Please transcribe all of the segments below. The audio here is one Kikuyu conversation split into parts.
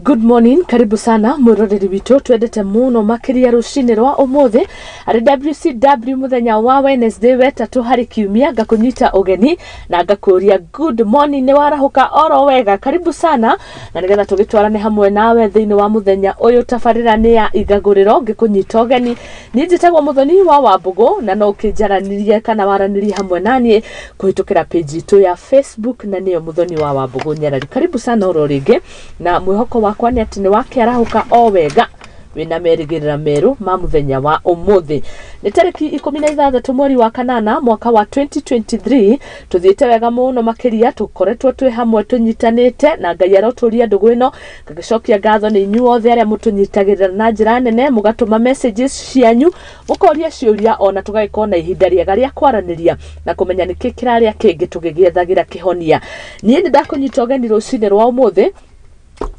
Good morning, karibu sana mwiroreri witũ twendete mũno makĩria rũcinĩ rwa ũmũthĩ arĩ WCW mũthenya wa Wednesday wetatũ harĩ kiumia. Ngakũnyita ũgeni na ngakũria good morning, nĩ warahũka oro wega? Karibu sana, na nĩgetha tũgĩtwarane hamwe nawe thĩinĩ wa mũthenya ũyũ. Tabarĩra nĩ ya Igagũrĩro. Ngĩkũnyita ũgeni, niĩ njĩtagwo Mũthoni wa Wambũgũ, na no ũkĩnjaranĩrie kana waranĩrie hamwe naniĩ kũhĩtũkĩra page itũ ya Facebook, na nĩyo Mũthoni wa Wambũgũ Nyarari. Karibu sana oro rĩngĩ, na mwĩhoko wakwa nĩ atĩ nĩ wakĩarahũka o wega wĩna merĩgĩrĩra merũ ma mũthenya wa ũmũthĩ. Nĩ tarĩki 16 mweri wa kanana mwaka wa 2023. Tũthiĩte wega mũno makĩria, tũkoretwo twĩ hamwe tũnyitanĩte na Ngai arotũria ndũgũ ĩno. Ngagĩcokia ngatho nĩ inyuĩ othe arĩa mũtũnyitagĩrĩra na njĩra nene, mũgatũma messages cianyu, mũkoria ciũria, ona tũgagĩkorwo na ihinda rĩega rĩa kwaranĩria na kũmenya nĩkĩ kĩrarĩa kĩngĩ tũgĩgĩethagĩra kĩhonia. Niĩ nĩ ndakũnyita ũgeni rũcinĩ rwa ũmũthĩ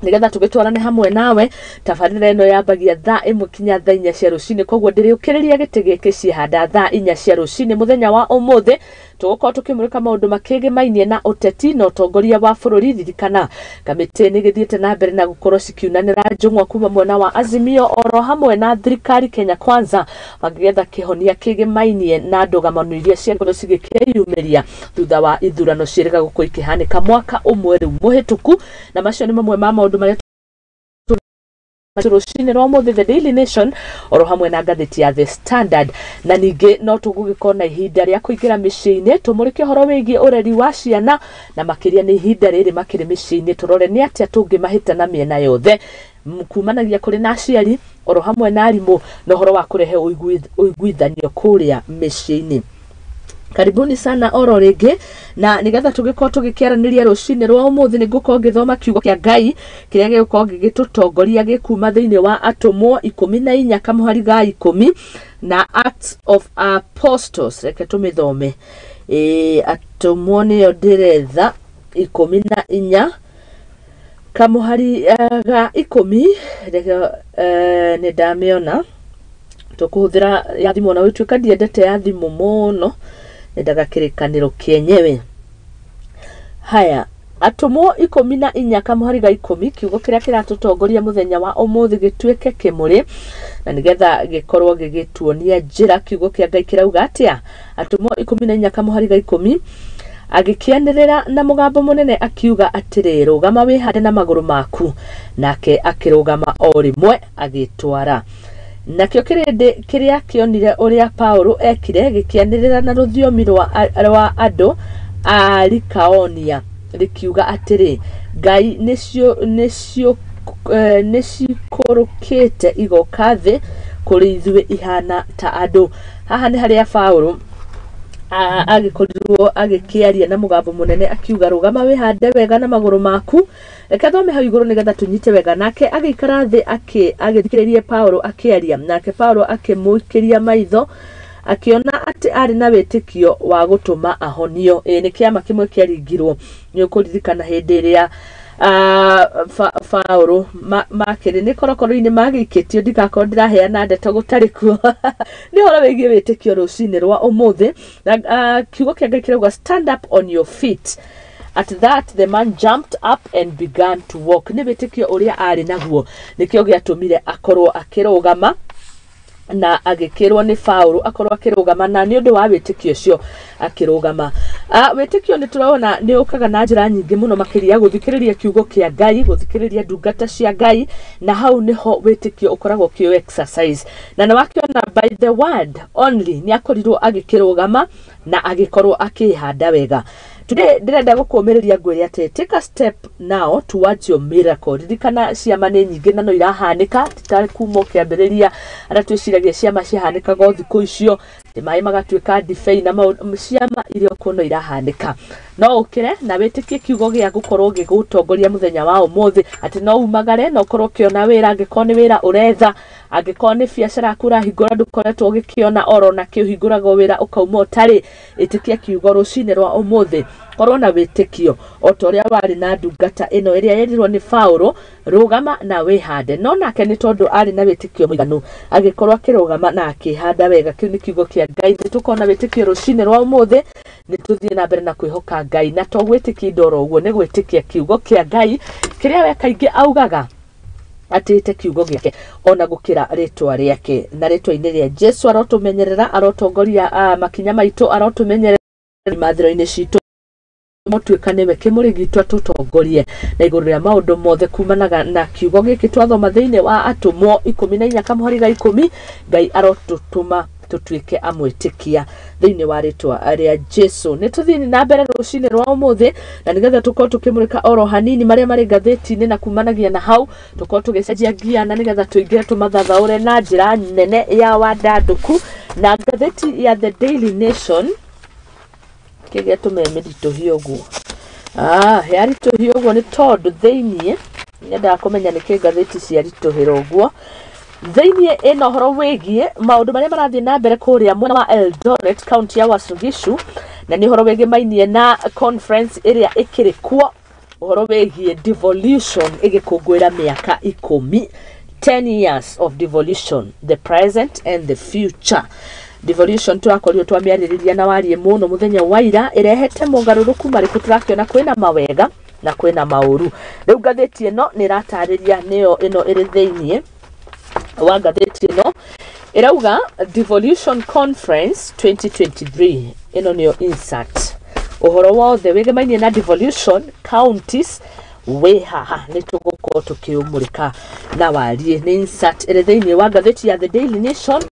nigetha tũgĩtwarane hamwe nawe. Tabarĩra ĩno yambagia thaa 1 kinya thaa 4 cia rũcinĩ, koguo ndĩrĩũkĩrĩria gĩtĩ gĩkĩ ciĩhanda thaa 4 cia rũcinĩ. Mũthenya wa ũmũthĩ tũgũkorwo tũkĩmũrĩka maũndũ makĩgĩmainie na ũteti na ũtongoria wa bũrũri. Ririkana kamĩtĩ nĩ gĩthiĩte na mbere na gũkorwo cikiunanĩra njũng'wa kuma mwena wa Azimio oro hamwe na thirikari Kenya Kwanza, magĩgetha kĩhonia kĩgĩmainie na ndũgamano iria ciakorwo cigĩkĩyumĩria thutha wa ithurano ciĩrĩga gũkorwo ikĩhanĩka mwaka ũmwe rĩu mũhĩtũku. Na macio nĩ mamwe ma maũndũ marĩa rũcinĩ rwa ũmũthĩ, The Daily Nation oro hamwe na ngathĩti ya The Standard. Na ningĩ no tũgũgĩkorwo na ihinda rĩa kũingĩra mĩciĩ-inĩ tũmũrĩke ũhoro wĩgiĩ ũreri wa ciana, na makĩria nĩ ihinda rĩrĩ makĩrĩ mĩciĩ-inĩ, tũrore nĩ atĩa tũngĩmahĩta na mĩena yothe, kumanagia kũrĩ na aciari oro hamwe na arimũ, na ũhoro wa kũrehe ũiguithanio kũrĩa mĩciĩ-inĩ. Karibuni sana oro rĩngĩ, na nigetha tũgĩkorwo tũgĩkĩaranĩria rũcinĩ rwa ũmũthĩ, nĩ ngũkorwo ngĩthoma kiugo kĩa Ngai kĩrĩa gĩgũkorwo gĩgĩtũtongoria gĩkuma thĩinĩ wa Atũmwo 14 kamũhari ga 10 na Acts of Apostles. Reke tũmĩthome. Ĩ Atũmwo nĩyo ndĩretha, 14 kamũhari ga 10. Reke nĩ ndamĩona. Tũkũhũthĩra ya thimũ, ona gũtuĩka ndiendete ya thimũ mũno, nendaga kĩrĩkanĩro kĩenyewe. Haya, Atũmwo 14 kamũhari ga 10, kiugo kĩrĩa kĩratũtongoria mũthenya wa ũmũthĩ gĩtuĩke kĩmũrĩ na nĩgetha gĩkorwo gĩgĩtuonia njĩra. Kiugo kĩa Ngai kĩrauga atĩa? Atũmwo 14 kamũhari ga 10: "Agĩkĩanĩrĩra na mũgambo mũnene akiuga atĩrĩ, 'Rũgama wĩhande na magũrũ maku.' Nake akĩrũgama o rĩmwe agĩtwara. Nakĩo kĩrĩndĩ kĩrĩa kĩonire ũrĩa Paũlũ ekire gĩkĩanĩrĩra na rũthiomi rwa andũ a Likaonia rĩkiuga atĩrĩ, 'Ngai nĩcikũrũkĩte igoka thĩ kũrĩ ithuĩ ihana ta andũ.'" Haha nĩ harĩa Paũlũ agĩkorirwo agĩkĩaria na mũgambo mũnene akiuga, "Rũgama wĩhande wega na magũrũ maku." Reke thome hau igũrũ nĩgetha tũnyite wega. "Nake agĩikara thĩ agĩthikĩrĩrie Paũlũ akĩaria. Nake Paũlũ akĩmũikĩria maitho, akĩona atĩ arĩ na wĩtĩkio wa gũtũma ahonio." Ĩĩ nĩ kĩama kĩmwe kĩaringirwo. Nĩ ũkũririkana hĩndĩ ĩrĩa Paũlũ makĩrĩ nĩ korokoro-inĩ magĩikĩtio. Ndigakorwo ndĩraheana ndeto gũtarĩ kuo. Nĩ ũhoro wĩgiĩ wĩtĩkio rũcinĩ rwa ũmũthĩ, na kiugo kĩa Ngai kĩrauga, "Stand up on your feet. At that the man jumped up and began to walk." Nĩ wĩtĩkio ũrĩa arĩ naguo nĩkĩo gĩatũmire akorwo akĩrũgama, na agĩkĩrwo nĩ Paũlũ akorwo akĩrũgama, na nĩ ũndũ wa wĩtĩkio ũcio akĩrũgama. Wĩtĩkio nĩ tũrona nĩ ũkaga na njĩra nyingĩ mũno makĩria, gũthikĩrĩria kiugo kĩa Ngai, gũthikĩrĩria ndungata cia Ngai, na hau nĩho wĩtĩkio ũkoragwo ũkĩ exercise. Na nĩ wakĩona by the word only nĩ akorirwo agĩkĩrũgama na agĩkorwo akĩhanda wega. Today ndĩrenda gũkũmĩrĩria ngwĩre atĩ take a step now towards your miracle. Ririkana ciama nĩ nyingĩ na no irahanĩka, ti kuma ũkĩambĩrĩria arĩa twĩciragia ciama ciahanĩkaga o thikũ icio, atĩ maĩ magatuĩka ndibei na maũndũ, ciama iria ũkuona irahanĩka. No ũkĩre na wĩtĩkie kiugo gĩa gũkorwo gĩgũtongoria mũthenya wa ũmũthĩ, atĩ no umagare na ũkorwo ũkĩona wĩra angĩkorwo nĩ wĩra ũretha, angĩkorwo nĩ biacara yaku ũrahingũra ndũkoretwo ũgĩkĩona oro nakĩ, ũhingũraga wĩra ũkauma ũtarĩ. Ĩtĩkia kiugo rũcinĩ rwa ũmũthĩ, korwo na wĩtĩkio o ta ũrĩa warĩ na ndungata ĩno ĩrĩa yerirwo nĩ Paũlũ, "Rũgama na wĩhande." No nake nĩ tondũ arĩ na wĩtĩkio mũiganu agĩkorwo akĩrũgama na akĩhanda wega. Kĩu nĩ kiugo kĩa Ngai. Nĩ tũkorwo na wĩtĩkio rũcinĩ rwa ũmũthĩ, nĩ tũthiĩ na mbere na kwĩhoka Ngai, na to gwĩtĩkia indo oro ũguo, nĩ gwĩtĩkia kiugo kĩa Ngai kĩrĩa we kaingĩ augaga. Atĩte kiugo gĩake ona gũkĩra rĩtwa rĩake. Na rĩtwa-inĩ rĩa Jesu arotũmenyerera, arotongoria makinya maitũ, arotũmenyerera imathĩro-inĩ citũ, mũtuĩka nĩwe kĩmũrĩ gitũ, atũtongorie na igũrũ rĩa maũndũ mothe kumanaga na kiugo gĩkĩ twathoma thĩinĩ wa Atũmwo 14 kamũhari ga 10. Ngai arotũtũma tũtuĩke amwĩtĩkia thĩinĩ wa rĩtwa rĩa Jesu. Nĩ tũthiĩ na mbere rũcinĩ rwa ũmũthĩ, na nĩgetha tũkorwo tũkĩmũrĩka oro hanini marĩa marĩ ngathĩti-inĩ, na kumanagia na hau tũkorwo tũgĩcenjia ngia, na nĩgetha tũingĩre tũmathathaũre na njĩra nene ya wandandũku na ngathĩti ya The Daily Nation. Kĩgĩatũma mĩritũhie ũguo, yaritũhie ũguo nĩ tondũ thĩiniĩ nyendaga kũmenya nĩkĩ ngathĩti ciaritũhĩra ũguo. Thĩiniĩ ĩna ũhoro wĩgiĩ maũndũ marĩa marathiĩ na mbere kũrĩa mwena wa Eldoret, kaunti ya Uasin Gishu, na nĩ ũhoro wĩgĩmainie na conference ĩrĩa ĩkĩrĩ kuo, ũhoro wĩgiĩ devolution ĩgĩkũngũĩra mĩaka 10, 10 years of devolution, the present and the future. Devolution tũrakorirwo twamĩarĩrĩria na wariĩ mũno mũthenya wa ira. Ĩrehete mogarũrũku marĩkũ? Tũrakĩona kwĩna mawega na kwĩna maũru. Rĩu ngathĩti ĩno nĩ ĩratarĩria, nĩyo ĩno ĩrĩ thĩiniĩ wa ngathĩti ĩno, ĩrauga Devolution Conference 2023. Ĩno nĩyo insert. Ũhoro wothe wĩgemainie na devolution counties wĩ haha, nĩ tũgũkorwo tũkĩũmũrĩka na wariĩ. Nĩ insert ĩrĩ thĩiniĩ wa ngathĩti ya The Daily Nation.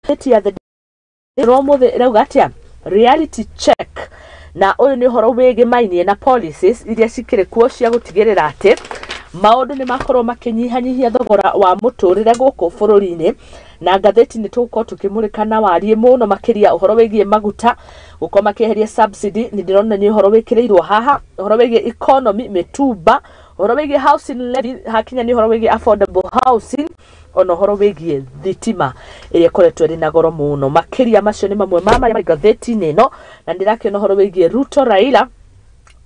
Ngathĩti ya The Daily ĩrauga atĩa? Reality check. Na ũyũ nĩ ũhoro wĩgĩmainie na policies iria cikĩrĩ kuo cia gũtigĩrĩra atĩ maũndũ nĩ makorwo makĩnyihanyihia thogora wa mũtũrĩre gũkũ bũrũri-inĩ. Na ngathĩti nĩ tũgũkorwo tũkĩmũrĩka na wariĩ mũno makĩria ũhoro wĩgiĩ maguta gũkorwo makĩeheria subsidy. Nĩ ndĩrona nĩ ũhoro wĩkĩrĩirwo haha, ũhoro wĩgiĩ economy, mĩtumba, ũhoro wĩgiĩ housing levy, hakinya nĩ ũhoro wĩgiĩ affordable housing, ona ũhoro wĩgiĩ thitima ĩrĩa ĩkoretwo ĩrĩ na goro mũno makĩria. Macio nĩ mamwe ma marĩa marĩ ngathĩti-inĩ ĩno. Na ndĩrakĩona ũhoro wĩgiĩ Ruto Raila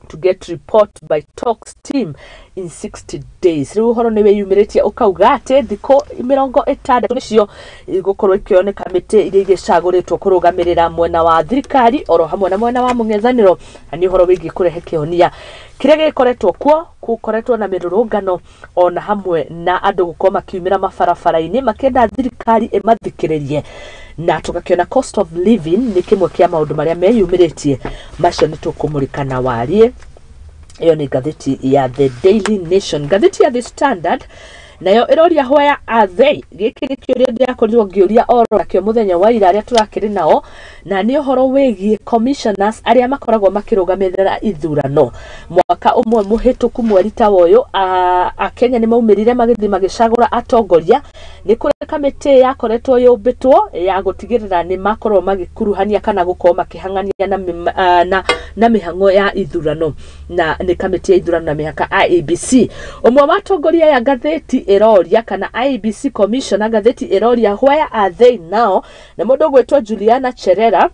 to get report by talks team in 60 days. Rĩu ũhoro nĩ wĩyumĩrĩtie ũkauga atĩ thikũ 60 nĩcio igũkorwo ikĩoneka mĩtĩ iria igĩcagũrĩtwo kũrũgamĩrĩra mwena wa thirikari oro hamwe na mwena wa mũng'ethanĩro, na nĩ ũhoro wĩgiĩ kũrehe kĩhonia kĩrĩa gĩkoretwo kuo. Gũkoretwo na mĩrũrũngano ona hamwe na andũ gũkorwo makiumĩra mabarabara-inĩ makĩenda thirikari ĩmathikĩrĩrie, na tũgakĩona cost of living nĩ kĩmwe kĩa maũndũ marĩa meyumĩrĩtie. Macio nĩ tũkũmũrĩka na wariĩ. Ĩyo nĩ ngathĩti ya The Daily Nation. Ngathĩti ya The Standard nayo ĩroria, where are they? Gĩkĩ nĩ kĩũria ndĩrakorirwo ngĩũria oro nakĩo mũthenya wa ira arĩa tũrakĩrĩ nao, na nĩ ũhoro wĩgiĩ commissioners arĩa makoragwo makĩrũgamĩrĩra ithurano. Mwaka ũmwe mũhĩtũku mweri ta ũyũ, Akenya nĩ maumĩrire magĩthiĩ magĩcagũra atongoria. Nĩ kũrĩ kamĩtĩ yakoretwo yũmbĩtwo ya gũtigĩrĩra nĩ makorwo magĩkuruhania kana gũkorwo makĩhang'ania na mĩhang'o ya ithurano, na nĩ kamĩtĩ ya ithurano na mĩhaka, IEBC. Ũmwe wa atongoria ya ngathĩti ĩroria, kana IEBC commissioner, ngathĩti ĩroria, where are they now? Na mũndũ ũgwĩtwo Juliana Cherera.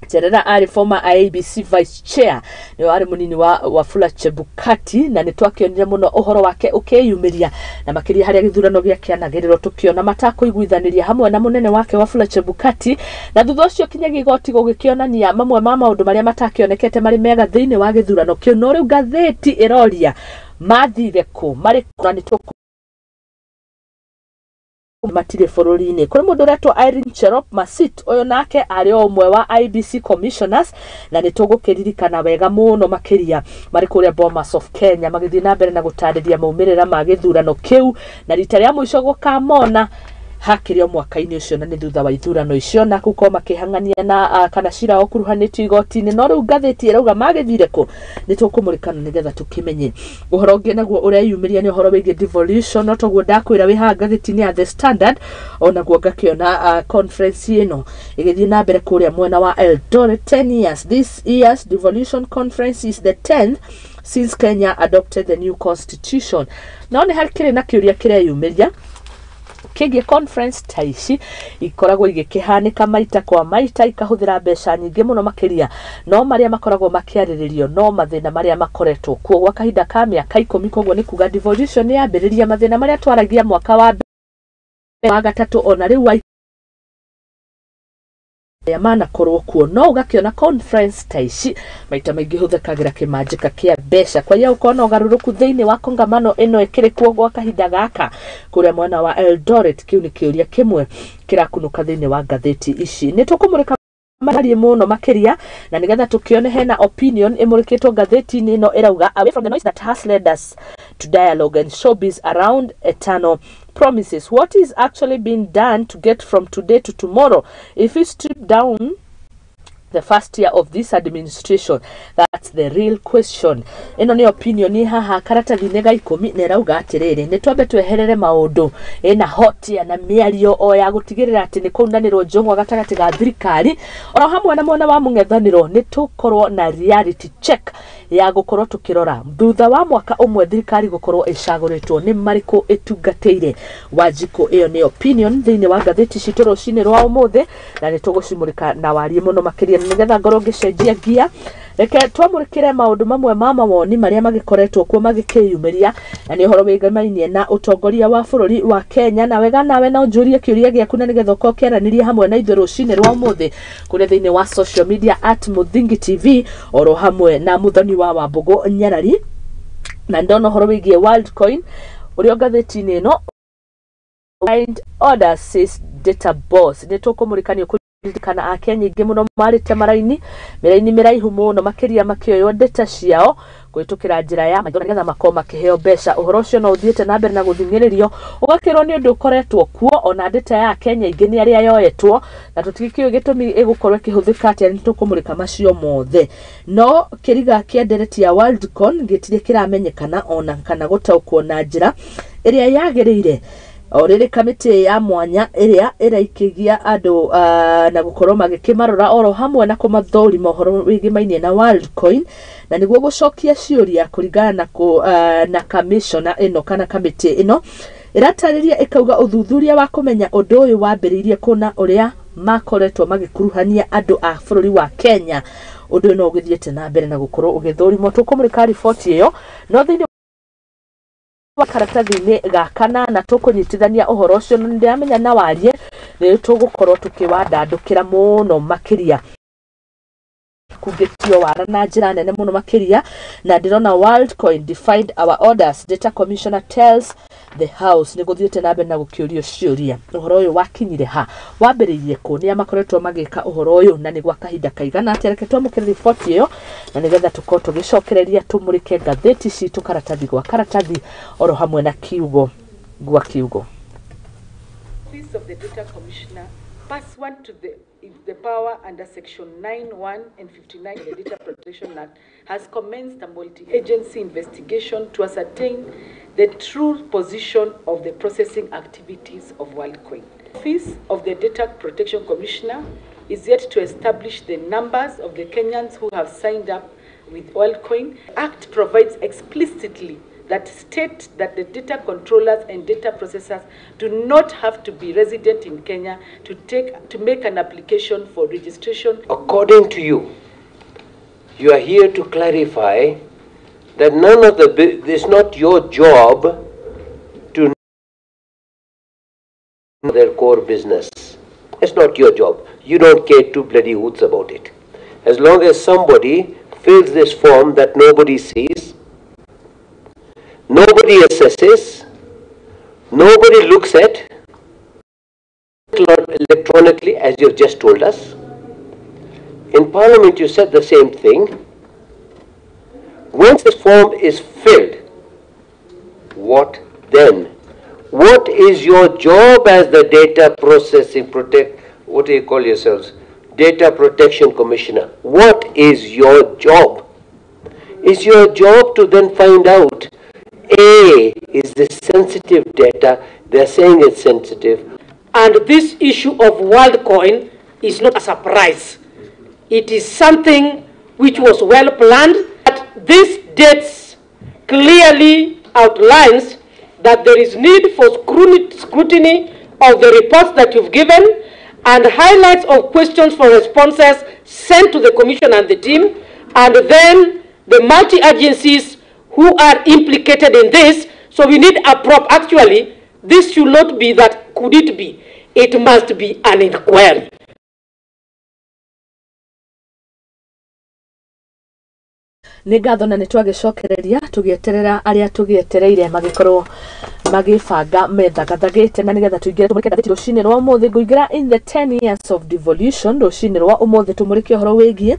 Cherera arĩ former IEBC vice chair, nĩwe arĩ mũnini wa Wafula Chebukati, na nĩ twakĩonire mũno ũhoro wake ũkĩyumĩria na makĩria harĩa gĩthurano gĩakĩanagĩrĩrwo, tũkĩona matakũiguithanĩria hamwe na mũnene wake Wafula Chebukati, na thutha ũcio kinyagia igoti gũgĩkĩonania mamwe ma maũndũ marĩa matakĩonekete marĩ mega thĩinĩ wa gĩthurano kĩu. No rĩu ngathĩti ĩroria, mathire kũ, marĩ kũ? Na nĩ tũkũ matirĩ bũrũri-inĩ. Kũrĩ mũndũ ũretwo Irene Cherop Masit, ũyũ nake arĩ o ũmwe wa IEBC commissioners, na nĩ tũgũkĩririkana wega mũno makĩria marĩ kũrĩa Bomas of Kenya magĩthiĩ na mbere na gũtarĩria maumĩrĩra ma gĩthurano kĩu, na rita rĩa mũico gũkamona hakĩrĩ o mwaka-inĩ ũcio, na nĩ thutha wa ithurano icio na gũkorwo makĩhang'ania na kana cira ũkuruhanĩtio igoti-inĩ. No rĩu ngathĩti ĩrauga magĩthire kũ? Nĩ tũkũmũrĩkana nĩgetha tũkĩmenye. Ũhoro ũngĩ naguo ũreyumĩria nĩ ũhoro wĩgiĩ devolution, no toguo ndakwĩra wĩ haha ngathĩti-inĩ ya The Standard. Onaguo ngakĩona conference ĩno ĩgĩthiĩ na mbere kũrĩa mwena wa Eldoret, 10 years. This year's devolution conference is the 10th since Kenya adopted the new constitution. No nĩ hakĩrĩ na kĩũria kĩreyumĩria kĩgiĩ conference ta ici ikoragwo igĩkĩhanĩka maita kwa maita, ikahũthĩra mbeca nyingĩ mũno makĩria, no marĩa makoragwo makĩarĩrĩrio no mathĩna marĩa makoretwo kuo gwa kahinda ka mĩaka 10. Koguo nĩ kuga devolution nĩ yambĩrĩria mathĩna marĩa twaragia mwaka wa mbere, wa gatatũ, ona rĩu wa Marĩa manakorwo kuo no ũgakĩona conference ta ici maita maingĩ hũthĩkagĩra kĩmanjĩka kĩa mbeca. Kwa hiyo ũkona ũgarũrũku thĩinĩ wa kongamano ĩno ĩkĩrĩ kuo gwa kahinda gaka kũrĩa mwena wa Eldoret. Kĩu nĩ kĩũria kĩmwe kĩrakunũka thĩinĩ wa ngathĩti ici. Nĩ tũkũmũrĩka marie mũno makĩria na nĩgetha tũkĩone hena opinion ĩmũrĩkĩtwo ngathĩti-inĩ ĩno ĩrauga away from the noise that has led us to dialogue and showbiz around eternal promises. What is actually being done to get from today to tomorrow? If we strip down the first year of this administration, that's the real question. Ĩno nĩ opinion ĩ haha karatathi-inĩ ga 10 na ĩrauga atĩrĩrĩ, nĩ twambe tweherere maũndũ ĩna hotia na mĩario o ya gũtigĩrĩra atĩ nĩ kũunanĩrwo njũng'wa gatagatĩ ga thirikari oro hamwe na mwena wa mũng'ethanĩro. Nĩ tũkorwo na reality check ya gũkorwo tũkĩrora thutha wa mwaka ũmwe thirikari gũkorwo ĩcagũrĩtwo nĩ marĩkũ ĩtungatĩire. Wanjikũ, ĩyo nĩ opinion thĩinĩ wa ngathĩti citũ rũcinĩ rwa ũmũthĩ na nĩ tũgũcimũrĩka na warie mũno makĩria nĩgetha ngorwo ngĩcenjia ngia. Reke twamũrĩkĩre maũndũ mamwe ma mawoni marĩa magĩkoretwo kuo magĩkĩyumĩria na nĩ ũhoro wĩgamainie na ũtongoria wa bũrũri wa Kenya. Na wega nawe no njũrie kĩũria gĩaku na nĩgetha ũkorwo ũkĩaranĩria hamwe na ithuĩ rũcinĩ rwa ũmũthĩ kũrĩa thĩinĩ wa social media at Muthingi TV oro hamwe na Muthoni wa Wambũgũ Nyarari. Na ndona ũhoro wĩgiĩ Worldcoin ũrĩa ngathĩti-inĩ ĩno find order says data boss. Nĩ tũkũmũrĩka nĩ ũkũririkana Akenya aingĩ mũno marĩte maraini mĩraini mĩraihu mũno makĩria makĩoywo data ciao kũhĩtũkĩra njĩra ya maitho nĩgetha makorwo makĩheo mbeca. Ũhoro ũcio no ũthiĩte na mbere na gũthing'ĩrĩrio ũgakĩrwo nĩ ũndũ ũkoretwo kuo ona data ya Akenya aingĩ nĩ arĩa yoetwo na tũtigĩkĩũĩ gĩtũmi ĩgũkorwo ĩkĩhũthĩka atĩa. Nĩ tũkũmũrĩka macio mothe. No kĩriga kĩa ndereti ya Worldcon gĩtirĩ kĩramenyekana ona kana gũtaũkwo na njĩra ĩrĩa yagĩrĩire o rĩrĩ kamĩtĩ ya mwanya ĩrĩa ĩraikĩgia andũ na gũkorwo magĩkĩmarora oro hamwe na kũmathũrima ũhoro wĩgĩmainie na Worldcoin na nĩguo gũcokia ciũria kũringana na na kamishona ĩno kana kamĩtĩ ĩno ĩratarĩria ĩkauga ũthuthuria wa kũmenya ũndũ ũyũ wambĩrĩirie kũna ũrĩa makoretwo magĩkuruhania andũ a bũrũri wa Kenya. Ũndũ ũyũ no ũgĩthiĩte na mbere na gũkorwo ũgĩthũrimwo. Tũkũmũrĩka riboti ĩyo no thĩinĩ wa karatathi-inĩ ga kanana tũkũnyitithania ũhoro ũcio na nĩndĩramenya na warie nĩ tũgũkorwo tũkĩwandandũkĩra mũno makĩria kungĩtio wara na njĩra nene mũno makĩria. Na ndĩrona Worldcoin defined our orders, data commissioner tells the house. Nĩ gũthiĩte na mbere na gũkĩũrio ciũria ũhoro ũyũ wakinyire ha, wambĩrĩirie kũ, nĩa makoretwo magĩka ũhoro ũyũ na nĩ gwa kahinda kaigana atĩa. Reke twamũkĩre riboti ĩyo na nĩgetha tũkorwo tũgĩcokereria tũmũrĩke ngathĩti citũ karatathi gwa karatathi oro hamwe na kiugo gwa kiugo. Office of the Data Commissioner, pursuant to the power under Section 9(1) and 59 of the Data Protection Act, has commenced a multi-agency investigation to ascertain the true position of the processing activities of Worldcoin. Office of the Data Protection Commissioner is yet to establish the numbers of the Kenyans who have signed up with Worldcoin. Act provides explicitly that state that the data controllers and data processors do not have to be resident in Kenya to make an application for registration. According to you, you are here to clarify that none of the, it's not your job to know their core business. It's not your job. You don't care two bloody hoots about it. As long as somebody fills this form that nobody sees, nobody assesses, nobody looks at electronically, as you've just told us. In Parliament, you said the same thing. Once this form is filled, what then? What is your job as the data processing protect, what do you call yourselves? Data Protection Commissioner. What is your job? Is your job to then find out, A, is this sensitive data? They're saying it's sensitive. And this issue of Worldcoin is not a surprise. It is something which was well planned. But this dates clearly outlines that there is need for scrutiny of the reports that you've given and highlights of questions for responses sent to the Commission and the team, and then the multi-agencies who are implicated in this. So we need a prop. Actually, this should not be that could it be. It must be an inquiry. Nĩ ngatho na nĩ twagĩcokereria tũgĩeterera arĩa tũgĩetereire magĩkorwo magĩbanga methagathagĩte na nĩgetha tũingĩre tũmũrĩke ngathĩti rũcinĩ rwa ũmũthĩ. Ngũingĩra in the 10 years of devolution rũcinĩ rwa ũmũthĩ, tũmũrĩke ũhoro wĩgiĩ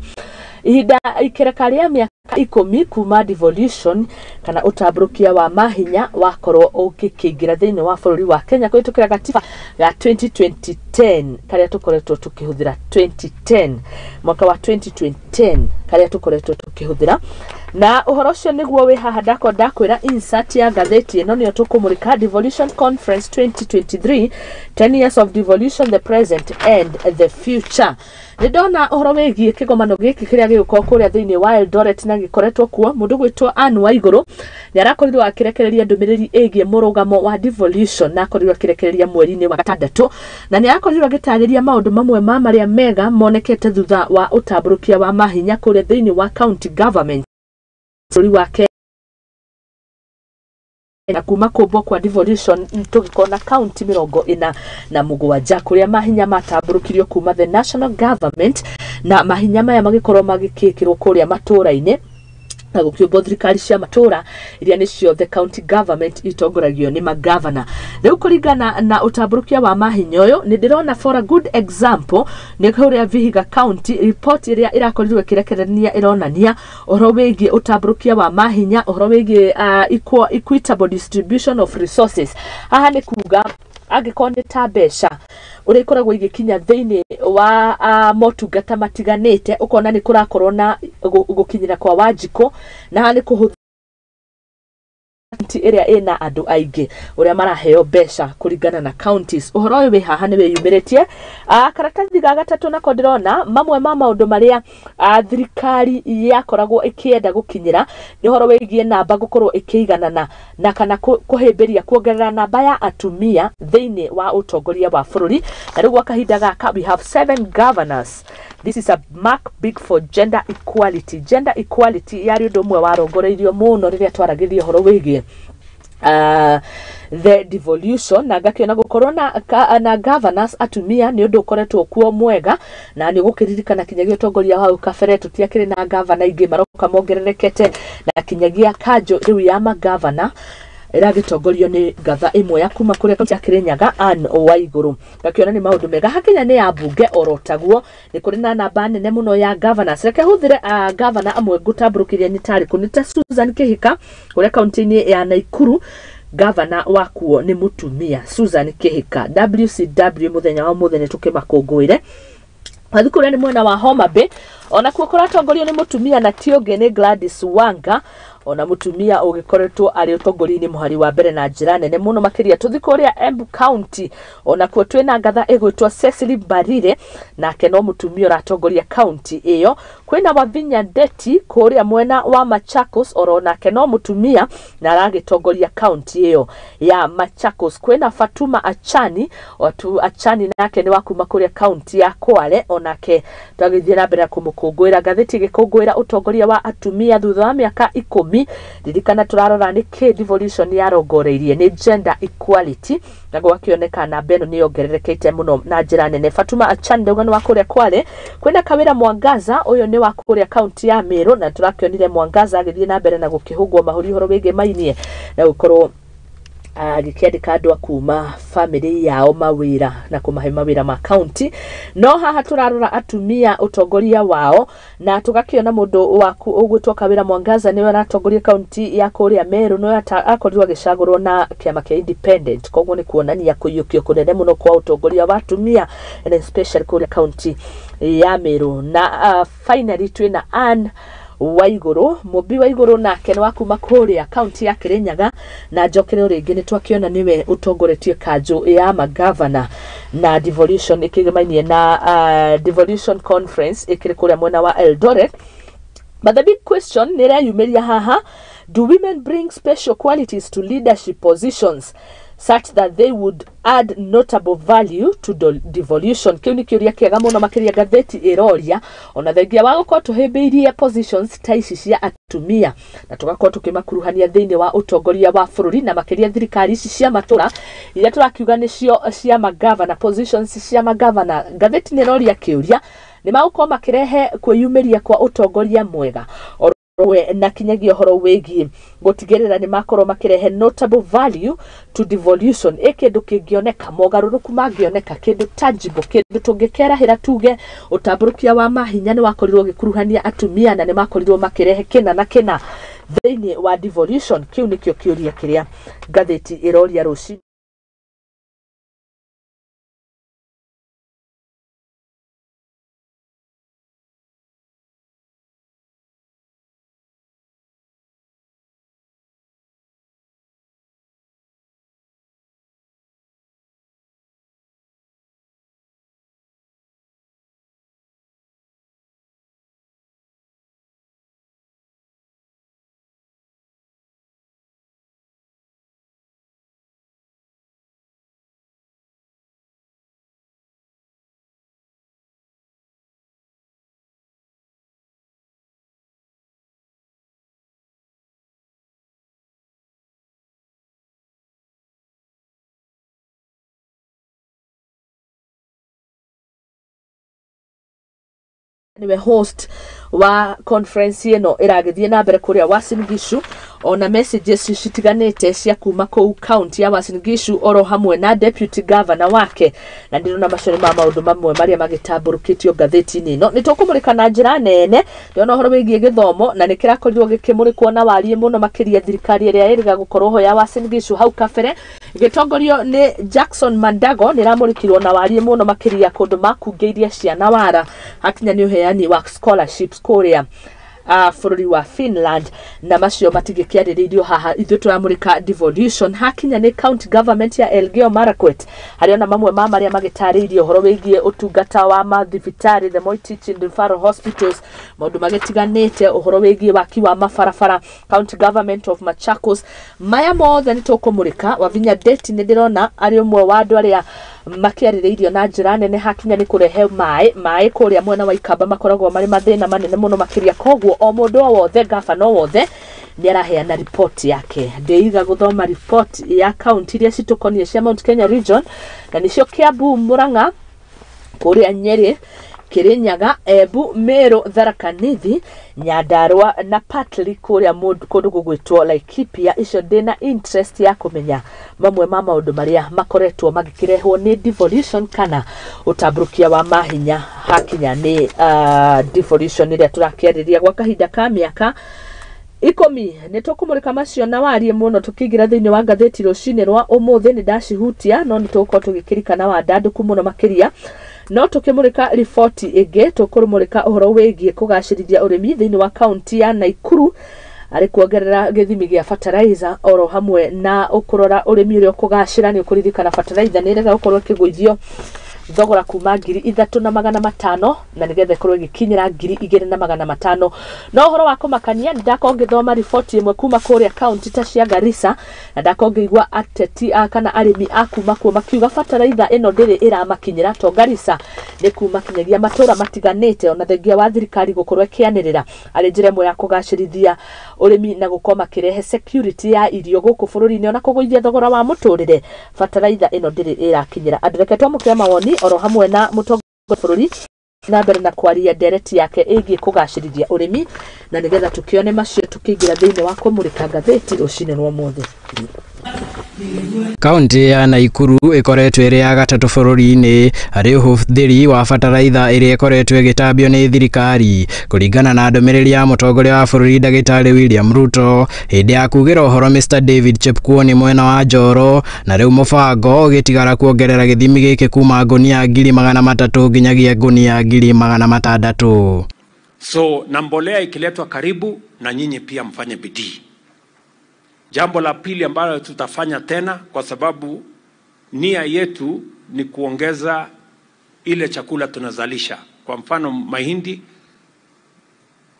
ihinda ikereka rĩa mĩaka 10 kuma devolution kana ũtambũrũkia wa mahinya wakorwo ũgĩkĩingĩra thĩinĩ wa bũrũri wa Kenya kũhĩtũkĩra gatiba ga 2010 karĩa tũkoretwo tũkĩhũthĩra 2010, mwaka wa 2010 karĩa tũkoretwo tũkĩhũthĩra. Na ũhoro ũcio nĩguo wĩ haha ndakwa ndakwĩra insert ya ngathĩti ĩno nĩyo tũkũmũrĩka, Devolution Conference 2023, 10 years of devolution, the present and the future. Nĩ ndona ũhoro wĩgiĩ kĩgomano gĩkĩ kĩrĩa gĩgũkorwo kũrĩa thĩinĩ wa Eldoret na gĩkoretwo kuo. Mũndũ gwĩtwo Anne Waigũrũ nĩ arakorirwo akĩrekereria ndũmĩrĩri ĩgiĩ mũrũgamo wa devolution na akorirwo akĩrekereria mweri-inĩ wa gatandatũ, na nĩ arakorirwo agĩtarĩria maũndũ mamwe ma marĩa mega monekete thutha wa ũtambũrũkia wa mahinya kũrĩa thĩinĩ wa county government bũrũri wa Kenya. Kuma kũmbwo kwa devolution tũgĩkorwo na kaunti 47 kũrĩa mahinya matambũrũkirio kuma the national government, na mahinya maya magĩkorwo magĩkĩkĩrwo kũrĩa matũra-inĩ na gũkĩũmbwo thirikari cia matũra iria nĩcio the county government itongoragio nĩ magavana. Rĩu kũringana na ũtambũrũkia wa mahinya ũyũ, nĩ ndĩrona for a good example nĩ kũrĩa Vihiga County, report ĩrĩa ĩrakorirwo ĩkĩrekerenia ĩronania ũhoro wĩgiĩ ũtambũrũkia wa mahinya, ũhoro wĩgiĩ equitable distribution of resources. Haha nĩ kuga angĩkorwo nĩ ta mbeca ũrĩa ikoragwo igĩkinya thĩinĩ wa motungata matiganĩte, ũkona nĩ kũrakorwo na gũkinyĩra kwa Wanjikũ, na haha nĩ kũhũthĩra kaunti ĩrĩa ĩna andũ aingĩ ũrĩa maraheo mbeca kũringana na counties. Ũhoro ũyũ wĩ haha nĩ wĩyumĩrĩtie. Karatathi ga gatatũ nako ndĩrona mamwe ma maũndũ marĩa thirikari yakoragwo ĩkĩenda gũkinyĩra nĩ ũhoro wĩgiĩ namba gũkorwo ĩkĩiganana na kana kũhĩmbĩria kuongerera namba ya atumia thĩinĩ wa ũtongoria wa bũrũri. Na rĩu gwa kahinda gaka we have 7 governors. This is a mark big for gender equality. Gender equality yarĩ ũndũ ũmwe warongoreirio mũno rĩrĩa twaragĩria ũhoro wĩgiĩ the devolution, na ngakĩona gũkorwo na governors atumia nĩ ũndũ ũkoretwo kuo mwega, na nĩ ũgũkĩririkana kinyagia ũtongoria wa hau kabere tũtiakĩrĩ na gavana ingĩ maroka mongererekete, na kinyagia kanjũ rĩu ya magavana ĩragĩtongorio nĩ ngatha ĩmwe ya kuma kũrĩa kaunti ya Kĩrĩnyaga, Anne Waigũrũ. Ngakĩona nĩ maũndũ mega. Hakinya nĩ ya mbunge oro taguo nĩ kũrĩ na namba nene mũno ya governors. Reke hũthĩre gavana amwe ngũtambũrũkĩria nĩ tarĩkũ, nĩ ta Susan Kĩhika kũrĩa kaunti-inĩ ya Naikuru, gavana wakuo nĩ mũtumia Susan Kĩhika. WCW mũthenya wa mũthenya tũkĩmakũngũĩre. Wathiĩ kũrĩa nĩ mwena wa Homa Bay, onakuo kũratongorio nĩ mũtumia na ti ũngĩ nĩ Gladys Wanga, ona mũtumia ũgĩkoretwo arĩ ũtongoria-inĩ mũhari wa mbere na njĩra nene mũno makĩria. Tũthiĩ kũrĩa Embu County, onakuo twĩna ngatha ĩgwĩtwo Cecily Mbarire, nake no mũtumia ũratongoria county ĩyo. Kwĩna Wavinya Ndeti kũrĩa mwena wa Machakos, oro nake no mũtumia na aragĩtongoria county ĩyo ya Machakos. Kwĩna Fatuma Achani, otu Achani nake nĩ wa kuma kũrĩa county ya Kwale, onake twagĩthiĩ na mbere na kũmũkũngũĩra. Ngathĩti ĩgĩkũngũĩra ũtongoria wa atumia thutha wa mĩaka 10. Ririkana tũrarora nĩ kĩ devolution yarongoreirie, nĩ gender equality, na gwakĩoneka namba ĩno nĩ yongererekete mũno na njĩra nene. Fatuma Achani ndauga nĩ wa kũrĩa Kwale. Kwĩna Kawĩra Mwangaza, ũyũ nĩ wa kũrĩa kaunti ya Meru, na tũrakĩonire Mwangaza agĩthiĩ na mbere na gũkĩhũngwo mahũri ũhoro wĩgiĩ mainie na gũkorwo agĩkĩandĩka andũ a kuma bamĩrĩ yao mawĩra na kũmahe mawĩra ma kaunti. No haha tũrarora atumia ũtongoria wao, na tũgakĩona mũndũ waku ũgwĩtwo Kawĩra Mwangaza nĩwe aratongoria kaunti ya kũrĩa Meru, nĩwe akorirwo agĩcagũrwo na kĩama kĩa Independent. Koguo nĩ kuonania kũiyũkio kũnene mũno kwa ũtongoria wa atumia and especially kũrĩa kaunti ya Meru. Na finally twĩna Anne Waigũrũ, Mũmbi Waigũrũ nake nĩ wa kuma kũrĩa kaunti ya Kĩrĩnyaga, na njokere rĩngĩ nĩ twakĩona nĩwe ũtongoretie kanjũ ya magavana na devolution ĩkĩgemainie na devolution conference ĩkĩrĩ kũrĩa mwena wa Eldoret. But the big question nĩ ĩreyumĩria haha, do women bring special qualities to leadership positions such that they would add notable value to devolution? Kĩu nĩ kĩũria kĩega mũno makĩria ngathĩti ĩroria, ona thengia wa gũkorwo tũhĩmbĩirie positions ta ici cia atumia na tũgakorwo tũkĩmakuruhania thĩinĩ wa ũtongoria wa bũrũri, na makĩria thirikari ici cia matũra iria tũrakiuga nĩcio cia magavana, positions cia magavana. Ngathĩti nĩ ĩroria kĩũria, nĩ magũkorwo makĩrehe kwĩyumĩria kwa ũtongoria mwega? we na kinyagia ũhoro wĩgiĩ gũtigĩrĩra nĩ makorwo makĩrehe notable value to devolution, ĩ kĩndũ kĩngĩoneka, mogarũrũku mangĩoneka, kĩndũ tangible, kĩndũ tũngĩkerahĩra tuge ũtambũrũkia wa mahinya nĩ wakorirwo ũgĩkuruhania atumia na nĩ makorirwo makĩrehe kĩna na kĩna thĩinĩ wa devolution. Kĩu nĩkĩo kĩũria kĩrĩa ngathĩti ĩroria rũcinĩ. Niwe host wa conference ĩno ĩragĩthiĩ na mbere kũrĩa Uasin Gishu, ona messages citiganĩte cia kuma kũu county ya Uasin Gishu oro hamwe na deputy governor wake, na ndĩrona macio nĩ ma maũndũ mamwe marĩa magĩtambũrũkĩtio ngathĩti-inĩ ĩno. Nĩ tũkũmũrĩka na njĩra nene ndĩrona ũhoro wĩgiĩ gĩthomo na nĩ kĩrakorirwo gĩkĩmũrĩkwo na wariĩ mũno makĩria thirikari ĩrĩa ĩrĩga gũkorwo ho ya Uasin Gishu hau kabere ĩgĩtongorio nĩ Jackson Mandago nĩ ĩramũrĩkirwo na wariĩ mũno makĩria kũndũ makungĩirie ciana wara hakinya nĩ ũheani wa scholarships kũrĩa bũrũri wa Finland, na macio matigĩkĩarĩrĩirio haha. Ithuĩ tũramũrĩka devolution hakinya nĩ county government ya Elgeyo Marakwet, harĩa ona mamwe ma marĩa magĩtarĩirie ũhoro wĩgiĩ ũtungata wa mathibitarĩ, the Moi Teaching Referral Hospitals, maũndũ magĩtiganĩte, ũhoro wĩgiĩ waki wa mabarabara, county government of Machakos, maya mothe nĩ tũkũmũrĩka. Wavinya Ndeti nĩ ndĩrona arĩ ũmwe wa andũ arĩa makĩarĩrĩirio na njĩra nene hakinya nĩ kũrehe maĩ kũrĩa mwena wa Ikamba makoragwo marĩ mathĩna manene mũno makĩria, koguo o mũndũ o wothe, gabana o wothe nĩ araheana ripoti yake. Ndĩiga gũthoma ripoti ya kaunti iria citũkoniĩ cia Mount Kenya region, na nĩcio Kiambu, Murang'a, kũrĩa Nyeri, Kirinyaga, Embu, Meru, Tharaka Nithi, Nyandarua na Partly kũrĩa kũndũ gũgwĩtwo Laikipia. Icio ndĩna interest ya kũmenya mamwe ma maũndũ marĩa makoretwo magĩkĩrehwo nĩ devolution kana ũtambũrũkia wa mahinya hakinya nĩ devolution ĩrĩa tũrakĩarĩria gwa kahinda ka mĩaka 10. Nĩ tũkũmũrĩka macio na wariĩ mũno tũkĩingĩra thĩinĩ wa ngathĩti rũcinĩ rwa ũmũthĩ. Nĩ ndacihutia no nĩ tũgũkorwo tũgĩkĩrikana wandandũku mũno makĩria, no tũkĩmũrĩka riboti ĩngĩ tũkũmũrĩka ũhoro wĩgiĩ kũgacĩrithia ũrĩmi thĩinĩ wa kaunti ya Nakuru arĩ kuongerera gĩthimi gĩa fertilizer oro hamwe na ũkũrora ũrĩmi ũrĩa ũkũgacĩra. Nĩ ũkũririkana fertilizer nĩ ĩrega gũkorwo ĩkĩgũithio thogora kuma 3,500 na nĩgetha ĩkorwo ĩgĩkinyĩra 2,500. No ũhoro wa kũmakania nĩ ndakorwo ngĩthoma riboti ĩmwe kuma kũrĩa kaunti ta cia Garissa, na ndakorwo ngĩigua ateti kana arĩmi a kuma kuo makiuga bataraitha ĩno ndĩrĩ ĩramakinyĩra, to Garissa nĩ kuma kinyagia matũra matiganĩte, ona thengia wa thirikari gũkorwo ĩkĩanĩrĩra arĩ njĩra ĩmwe ya kũgacĩrithia ũrĩmi na gũkorwo makĩrehe security ya irio gũkũ bũrũri-inĩ, ona kũgũithia thogora wa mũtũrĩre, bataraitha ĩno ndĩrĩ ĩrakinyĩra andũ. Reke twamũkĩre mawoni oro hamwe na mũtongoria wa bũrũri na mbere na kwaria ndereti yake ĩgiĩ kũgacĩrithia ũrĩmi, na nĩgetha tũkĩone macio tũkĩingĩra thĩinĩ wa kũmũrĩka ngathĩti rũcinĩ rwa ũmũthĩ. Kaunti ya Nakuru ĩkoretwo ĩrĩ ya gatatũ bũrũri-inĩ harĩ ũhũthĩri wa bataraitha ĩrĩa ĩkoretwo ĩgĩtambio nĩ thirikari, kũringana na ndũmĩrĩri ya mũtongoria wa bũrũri ndagĩtarĩ William Ruto hĩndĩ ya kugĩra ũhoro Mr David Chepkwony mwena wa Njoro, na rĩu mũbango ũgĩtigara kuongerera gĩthimi gĩkĩ kuma ngũnia 300,000 nginyagia ngũnia 600,000. So na mbolea ikiletwa karibu, na nyinyi pia mfanye bidii. Jambo la pili ambalo tutafanya tena, kwa sababu nia yetu ni kuongeza ile chakula tunazalisha. Kwa mfano mahindi,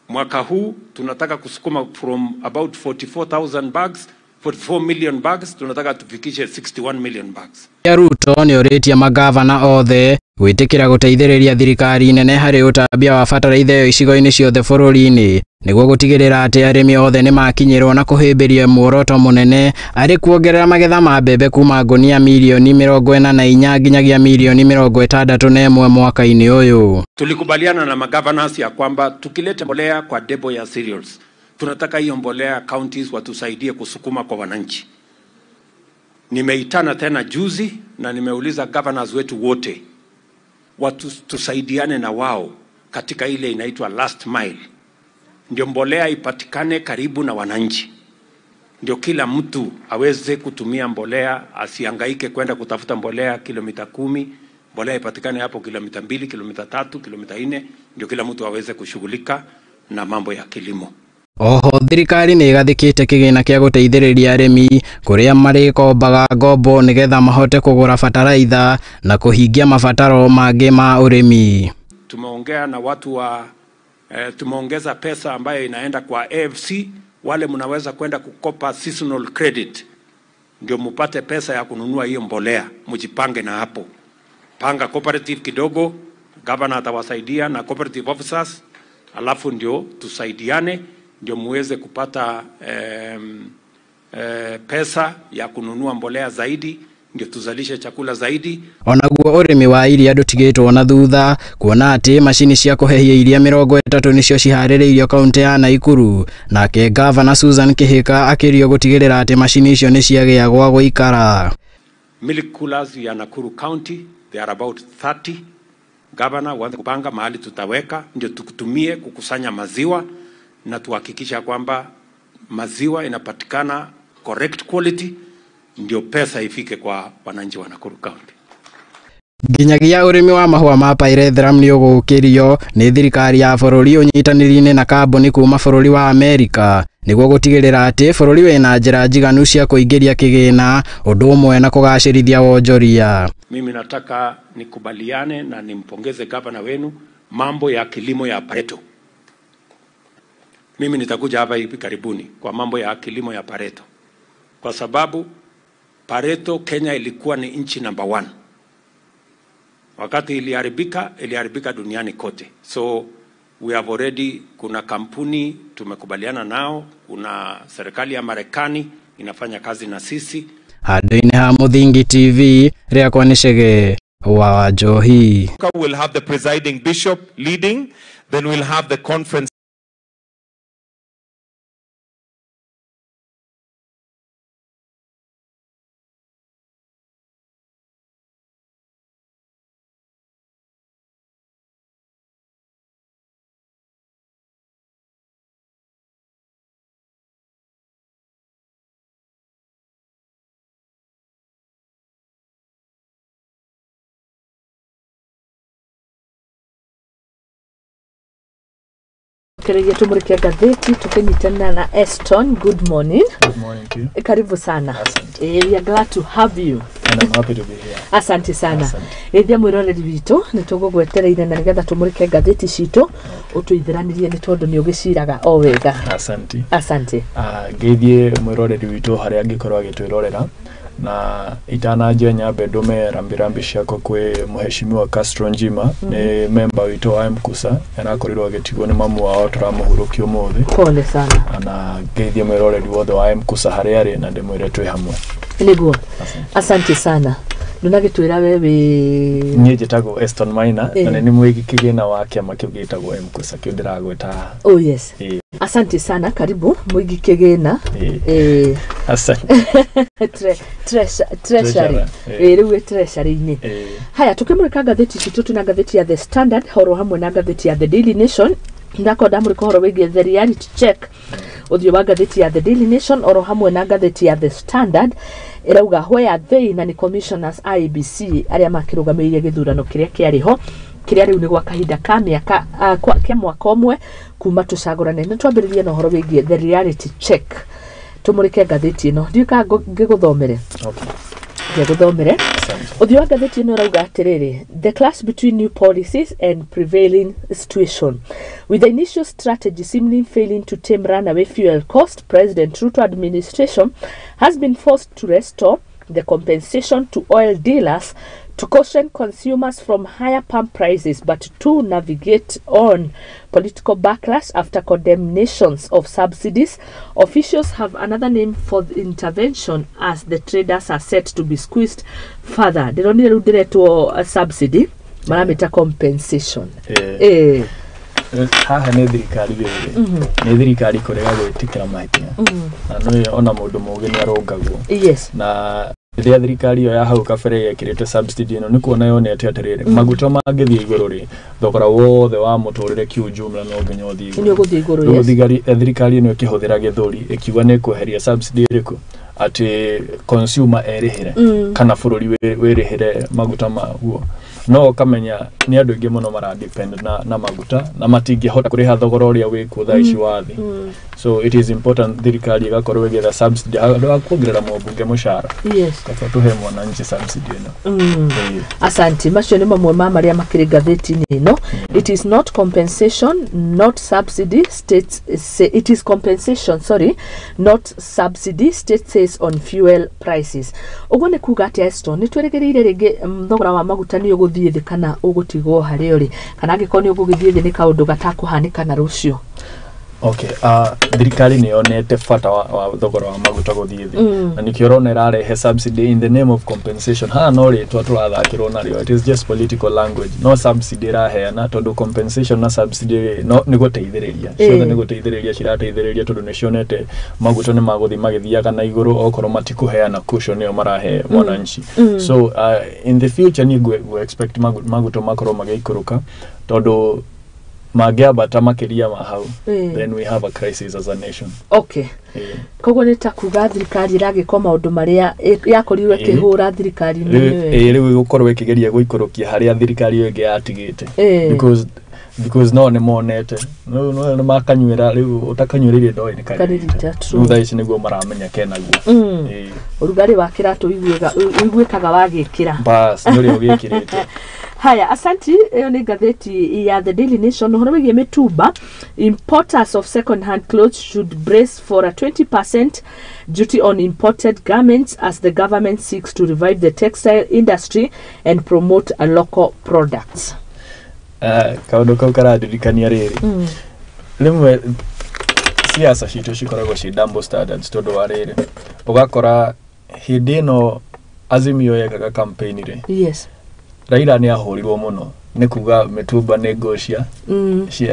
mwaka huu tunataka kusukuma from about 44,000 bags, 44 million bags, tunataka tufikishe 61 million bags. Ya Ruto nĩ ũrĩtie magavana othe gwĩtĩkĩra gũteithĩrĩria thirikari nene harĩ ũtambia wa bataraitha ĩyo icigo-inĩ ciothe bũrũri-inĩ nĩguo gũtigĩrĩra atĩ arĩmi othe nĩ makinyĩrwo na kũhĩmbĩria muoroto mũnene arĩ kuongerera magetha ma mbembe kuma ngũnia milioni 44 nginyagia milioni 61 mwaka-inĩ ũyũ. Tulikubaliana na magovernors ya kwamba tukileta mbolea kwa debo ya cereals, Tunataka hiyo mbolea counties watusaidie kusukuma kwa wananchi. Nimeitana tena juzi na nimeuliza governors wetu wote watu tusaidiane na wao katika ile inaitwa last mile, ndio mbolea ipatikane karibu na wananchi, ndio kila mtu aweze kutumia mbolea, asihangaike kwenda kutafuta mbolea kilomita 10. Mbolea ipatikane hapo kilomita 2, kilomita 3, kilomita 4, ndio kila mtu aweze kushughulika na mambo ya kilimo. Oho thirikari nĩ ĩgathĩkĩte kĩgĩna kĩa gũteithĩrĩria arĩmi kũrĩa marĩkombaga ngombo nĩgetha mahote kũgũra bataraitha na kũhingia mabataro mangĩ ma ũrĩmi. Tumeongea na watu wa tumeongeza pesa ambayo inaenda kwa AFC, wale mnaweza kwenda kukopa seasonal credit ndio mupate pesa ya kununua hiyo mbolea. Mjipange na hapo, panga cooperative kidogo, governor atawasaidia na cooperative officers, alafu ndio tusaidiane ndio muweze kupata pesa ya kununua mbolea zaidi, ndio tuzalishe chakula zaidi. Onaguo ũrĩmi wa iria ndũtigĩtwo na thutha kuona atĩ macini cia kũhehia iria 30 nĩcio ciharĩrĩirio kaunti ya Naikuru. Nake Gavana Susan Kihika akĩrio gũtigĩrĩra atĩ macini icio nĩ ciagĩa gwa gũikara. Milk coolers ya Nakuru County, they are about 30. Governor waanze kupanga mahali tutaweka ndio tukutumie kukusanya maziwa na tuhakikisha kwamba maziwa inapatikana correct quality, ndio pesa ifike kwa wananchi wa Nakuru County. Nginyagia ũrĩmi wa mahũa ma pyrethrum nĩ ũgũkĩrio nĩ thirikari ya bũrũri ũnyitanĩri-inĩ na kambuni kuma bũrũri wa Amerika nĩguo gũtigĩrĩra atĩ bũrũri wĩna njĩra njiganu cia kũingĩria kĩgĩna ũndũ ũmwe na kũgacĩrithia wonjoria. Mimi nataka nikubaliane na nimpongeze gavana wenu mambo ya kilimo ya Pareto. Mimi nitakuja hapa hivi karibuni kwa mambo ya kilimo ya Pareto, kwa sababu Pareto Kenya ilikuwa ni nchi number 1. Wakati iliharibika, iliharibika duniani kote. So we have already, kuna kampuni tumekubaliana nao, kuna serikali ya Marekani inafanya kazi na sisi. Handũ-inĩ ha Mũthingi TV, rĩakwa nĩ Chege wa Njohi. We'll have the presiding bishop leading, then we'll have the conference Keregia tumurikia gazeti tukinyitana na Eston. Good morning. Good morning to you. Karibu sana. Asante. We are glad to have you. And I'm happy to be here. Asante sana. Ithia mwiroreri witũ nĩ tũgũgwetereire na nĩgetha tũmũrĩke ngathĩti citũ ũtũithĩranĩrie nĩ tondũ nĩ ũgĩciraga o wega. Asante. Asante. Ngeithie mwiroreri witũ harĩa angĩkorwo agĩtwĩrorera na itananjia nyambe ndume rambirambi ciakwa kwĩ mũheshimiwa Castro Njima, nĩ member witũ wa MKUSA, arakorirwo agĩtigwo nĩ mamu wao tũramũhurũkia ũmũthĩ. Pole sana. Na ngeithie mwĩroreri wothe wa MKUSA harĩa arĩ na ndĩmwĩre twĩ hamwe. Nĩguo. Asante sana. Ndunagĩtwĩra we wĩ niĩ njĩtagwo Eston Maina na nĩ mwĩgi kĩgĩna wa kĩama kĩu gĩtagwo MKUSA kĩu ndĩragweta. Oh yes. Asante sana, karibu mwigi kĩgĩna. Asante. Treasury. Rĩu treasury-inĩ. Haya, tukĩmũrĩka ngathĩti citũ tuna ngathĩti ya The Standard horo hamwe na ngathĩti ya The Daily Nation. Ndako ndamũrĩka ũhoro wĩgiĩ the reality check. Ũthiũ wa ngathĩti ya The Daily Nation oro hamwe na ngathĩti ya The Standard ĩrauga where they na ni commissioners IEBC arĩa makĩrũgamĩrĩire gĩthurano kĩrĩa kĩarĩ ho kĩrĩa rĩu nĩ gwa kahinda ka mĩaka kĩa mwaka ũmwe kuma tũcagũrane. Nĩ twambĩrĩrie na ũhoro wĩgiĩ the reality check. Tũmũrĩke ngathĩti ĩno. Ndiũĩ kana ngĩgũthomere. Okay. Ngĩgũthomere. Ũthiũ wa ngathĩti ĩno ũrauga atĩrĩrĩ, the clash between new policies and prevailing situation. With the initial strategy seemingly failing to tame runaway fuel cost, President Ruto administration has been forced to restore the compensation to oil dealers to caution consumers from higher pump prices, but to navigate on political backlash after condemnations of subsidies. Officials have another name for the intervention as the traders are set to be squeezed further. They don't need to subsidy, maramita compensation. Haha nĩ thirikari rĩrĩ, nĩ thirikari kũrega gwĩtĩkĩra mahĩtia, na nĩ ona mũndũ mũũgĩ nĩ arũngagwo. Na rĩrĩa thirikari ĩyo ya hau kabere yekĩrĩte subsidy ĩno, nĩ kuona yonete atĩrĩrĩ, maguta mangĩthiĩ igũrũ rĩ, thogora wothe wa mũtũrĩre kiujumla no nginya ũthiĩ Nĩ ũgũthiĩ igũrũ. Rĩu thirikari ĩno ĩkĩhũthĩra gĩthũri ĩkiuga nĩ ĩkweheria subsidy ĩrĩkũ, atĩ consumer erĩhĩre kana bũrũri wĩrĩhĩre maguta maguo. No ũkamenya nĩ andũ aingĩ mũno mara depend na maguta na matingĩhota kũrĩha thogora ũrĩa wĩkuo thaa ici wa thĩ. So it is important thirikari ĩgakorwo ĩgĩetha subsidy handũ ha kuongerera mũmbunge mũcara, kaba tũhe mwananchi subsidy ĩno. Ĩĩ. Asante. Macio nĩ mamwe ma marĩa makĩrĩ ngathĩti-inĩ ĩno. It is not compensation, not subsidy, states say. It is compensation, sorry, not subsidy, state says on fuel prices. Ũguo nĩ kuga atĩa, Eston? Nĩ twĩrĩgĩrĩire rĩngĩ thogora wa maguta nĩ ũgũthiĩ thĩ kana ũgũtigwo harĩa ũrĩ, kana angĩkorwo nĩ ũgũgĩthiĩ thĩ nĩ kaũndũ gatakũhanĩka na rũciũ? Okay, thirikari nĩ yonete bata wa thogora wa maguta gũthiĩ thĩ, na nĩkĩo ũrona ĩrarehe subsidy in the name of compensation. Haha no rĩtwa tũrathakĩrwo narĩo, it is just political language, no subsidy ĩraheana, tondũ compensation na subsidy rĩ, no nĩ gũteithĩrĩria ciothe, nĩ gũteithĩrĩria cirateithĩrĩria, tondũ nĩ cionete maguta nĩ magũthiĩ magĩthiaga na igũrũ okorwo matikũheana cushion ĩyo marahe mwananchi. So in the future niĩ ngũ expect maguta makorwo magĩikũrũka, tondũ mangĩambata makĩria ma hau, then we have a crisis as a nation. Koguo nĩ ta kuga thirikari ĩragĩkwo maũndũ marĩa yakorirwo ĩkĩhũra thirikari-inĩ nĩyo. Ĩĩ, rĩu ĩgũkorwo ĩkĩgeria gũikũrũkia harĩa thirikari ĩyo ĩngĩ yatigĩte, because no nĩ monete no nĩ makanyuĩra, rĩu ũtakanyuĩrĩire ndoĩ nĩ Karĩrita, karĩrita. True. Rĩu thaa ici nĩguo maramenya kenaguo. Ĩĩ. Ũrugarĩ wa kĩratũ ũiguĩkaga wagĩkĩra. Bas, nĩ ũrĩa ũgĩkĩrĩte. Haya, asanti. Ĩyo nĩ ngathĩti ya The Daily Nation. Ũhoro wĩgiĩ mĩtumba, importers of second hand clothes should brace for a 20% duty on imported garments as the government seeks to revive the textile industry and promote a local products. Kaũndũ kau karandirikania rĩrĩ, rĩmwe siasa citũ cikoragwo ci double standards, tondũ wa rĩrĩ, ũgakora hĩndĩ ĩno Azimio yekaga campaign rĩ, Raila nĩ ahũrirwo mũno nĩ kuga mĩtumba nĩ nguo cia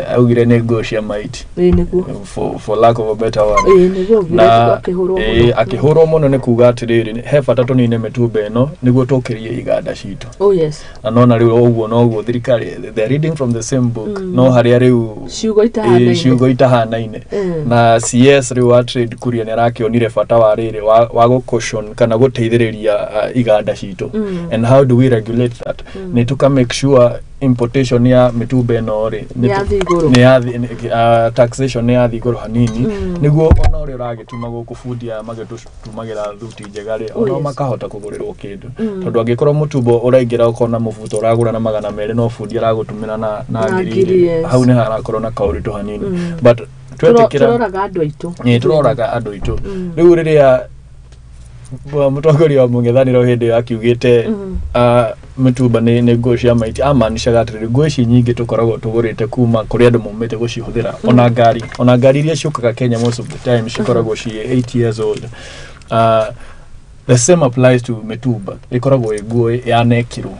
augire nĩ nguo cia maiti, Ĩĩ nĩguo. for lack of a better word. Ĩĩ nĩguo, augire Na akĩhũrwo ĩĩ, mũno. Akĩhũrwo mũno nĩ kuga atĩrĩrĩ, he bata tũnine mĩtumba ĩno nĩguo tũkĩrie iganda citũ. Na nona rĩu ũguo noguo thirikari, they're reading from the same book, no harĩa rĩu Ciugo itahanaine. Ciugo itahanaine. Na CS rĩu wa trade Kuria nĩ arakĩonire bata wa rĩrĩ wa gũ kana gũteithĩrĩria iganda citũ. And how do we regulate that? Nĩ tuka make sure importation ya mĩtumba ĩno rĩ Nĩ yathiĩ igũrũ. Nĩ yathi taxation nĩ yathi igũrũ hanini, nĩguo ona ũrĩa ũragĩtuma gũkũ, bundi aya magĩtũtumagĩra thuti njega rĩ, onao makahota kũgũrĩrwo kĩndũ, tondũ angĩkorwo mũtumbo ũraingĩra ũkona mũbuto ũragũra na 200, no bundi aragũtumĩra na Na ngiri ngiri, rĩ, hau nĩ harakorwo na kaũritũ hanini, but twetĩkĩra Tũroraga andũ aitũ. Ĩĩ, tũroraga andũ aitũ. Rĩu rĩrĩa mũtongoria wa mũng'ethanĩro hĩndĩ ĩyo akiugĩte mĩtumba nĩ nguo cia maiti, amaanishaga atĩrĩrĩ, nguo ici nyingĩ tũkoragwo tũgũrĩte kuma kũrĩ andũ maumĩte gũcihũthĩra. Ona ngari iria ciũkaga Kenya most of the time cikoragwo ciĩ 8 years old. The same applies to mĩtumba, ĩkoragwo ĩ nguo yanekirwo.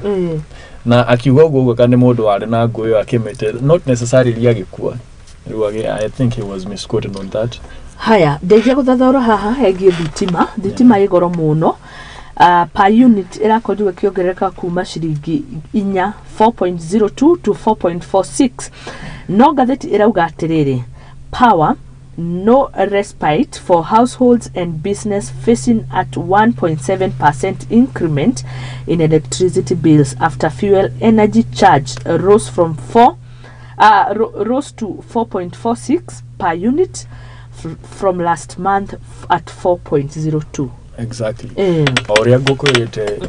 Na akiuga ũguo ũguo nĩ mũndũ warĩ na nguo ĩyo akĩmĩte, not necessarily agĩkua. Rĩu I think he was misquoted on that. Haya, ndeithia gũthathaũra haha hegiĩ thitima. Thitima ĩ goro mũno. Per unit ĩrakorirwo ĩkĩongerereka kuma ciringi inya, 4.02 to 4.46, no ngathĩti ĩrauga atĩrĩrĩ, power no respite for households and business facing at 1.7% increment in electricity bills after fuel energy charge rose from 4 rose to 4.46 per unit from last month at 4.02. Exactly. O ũrĩa ngũkwĩrĩte,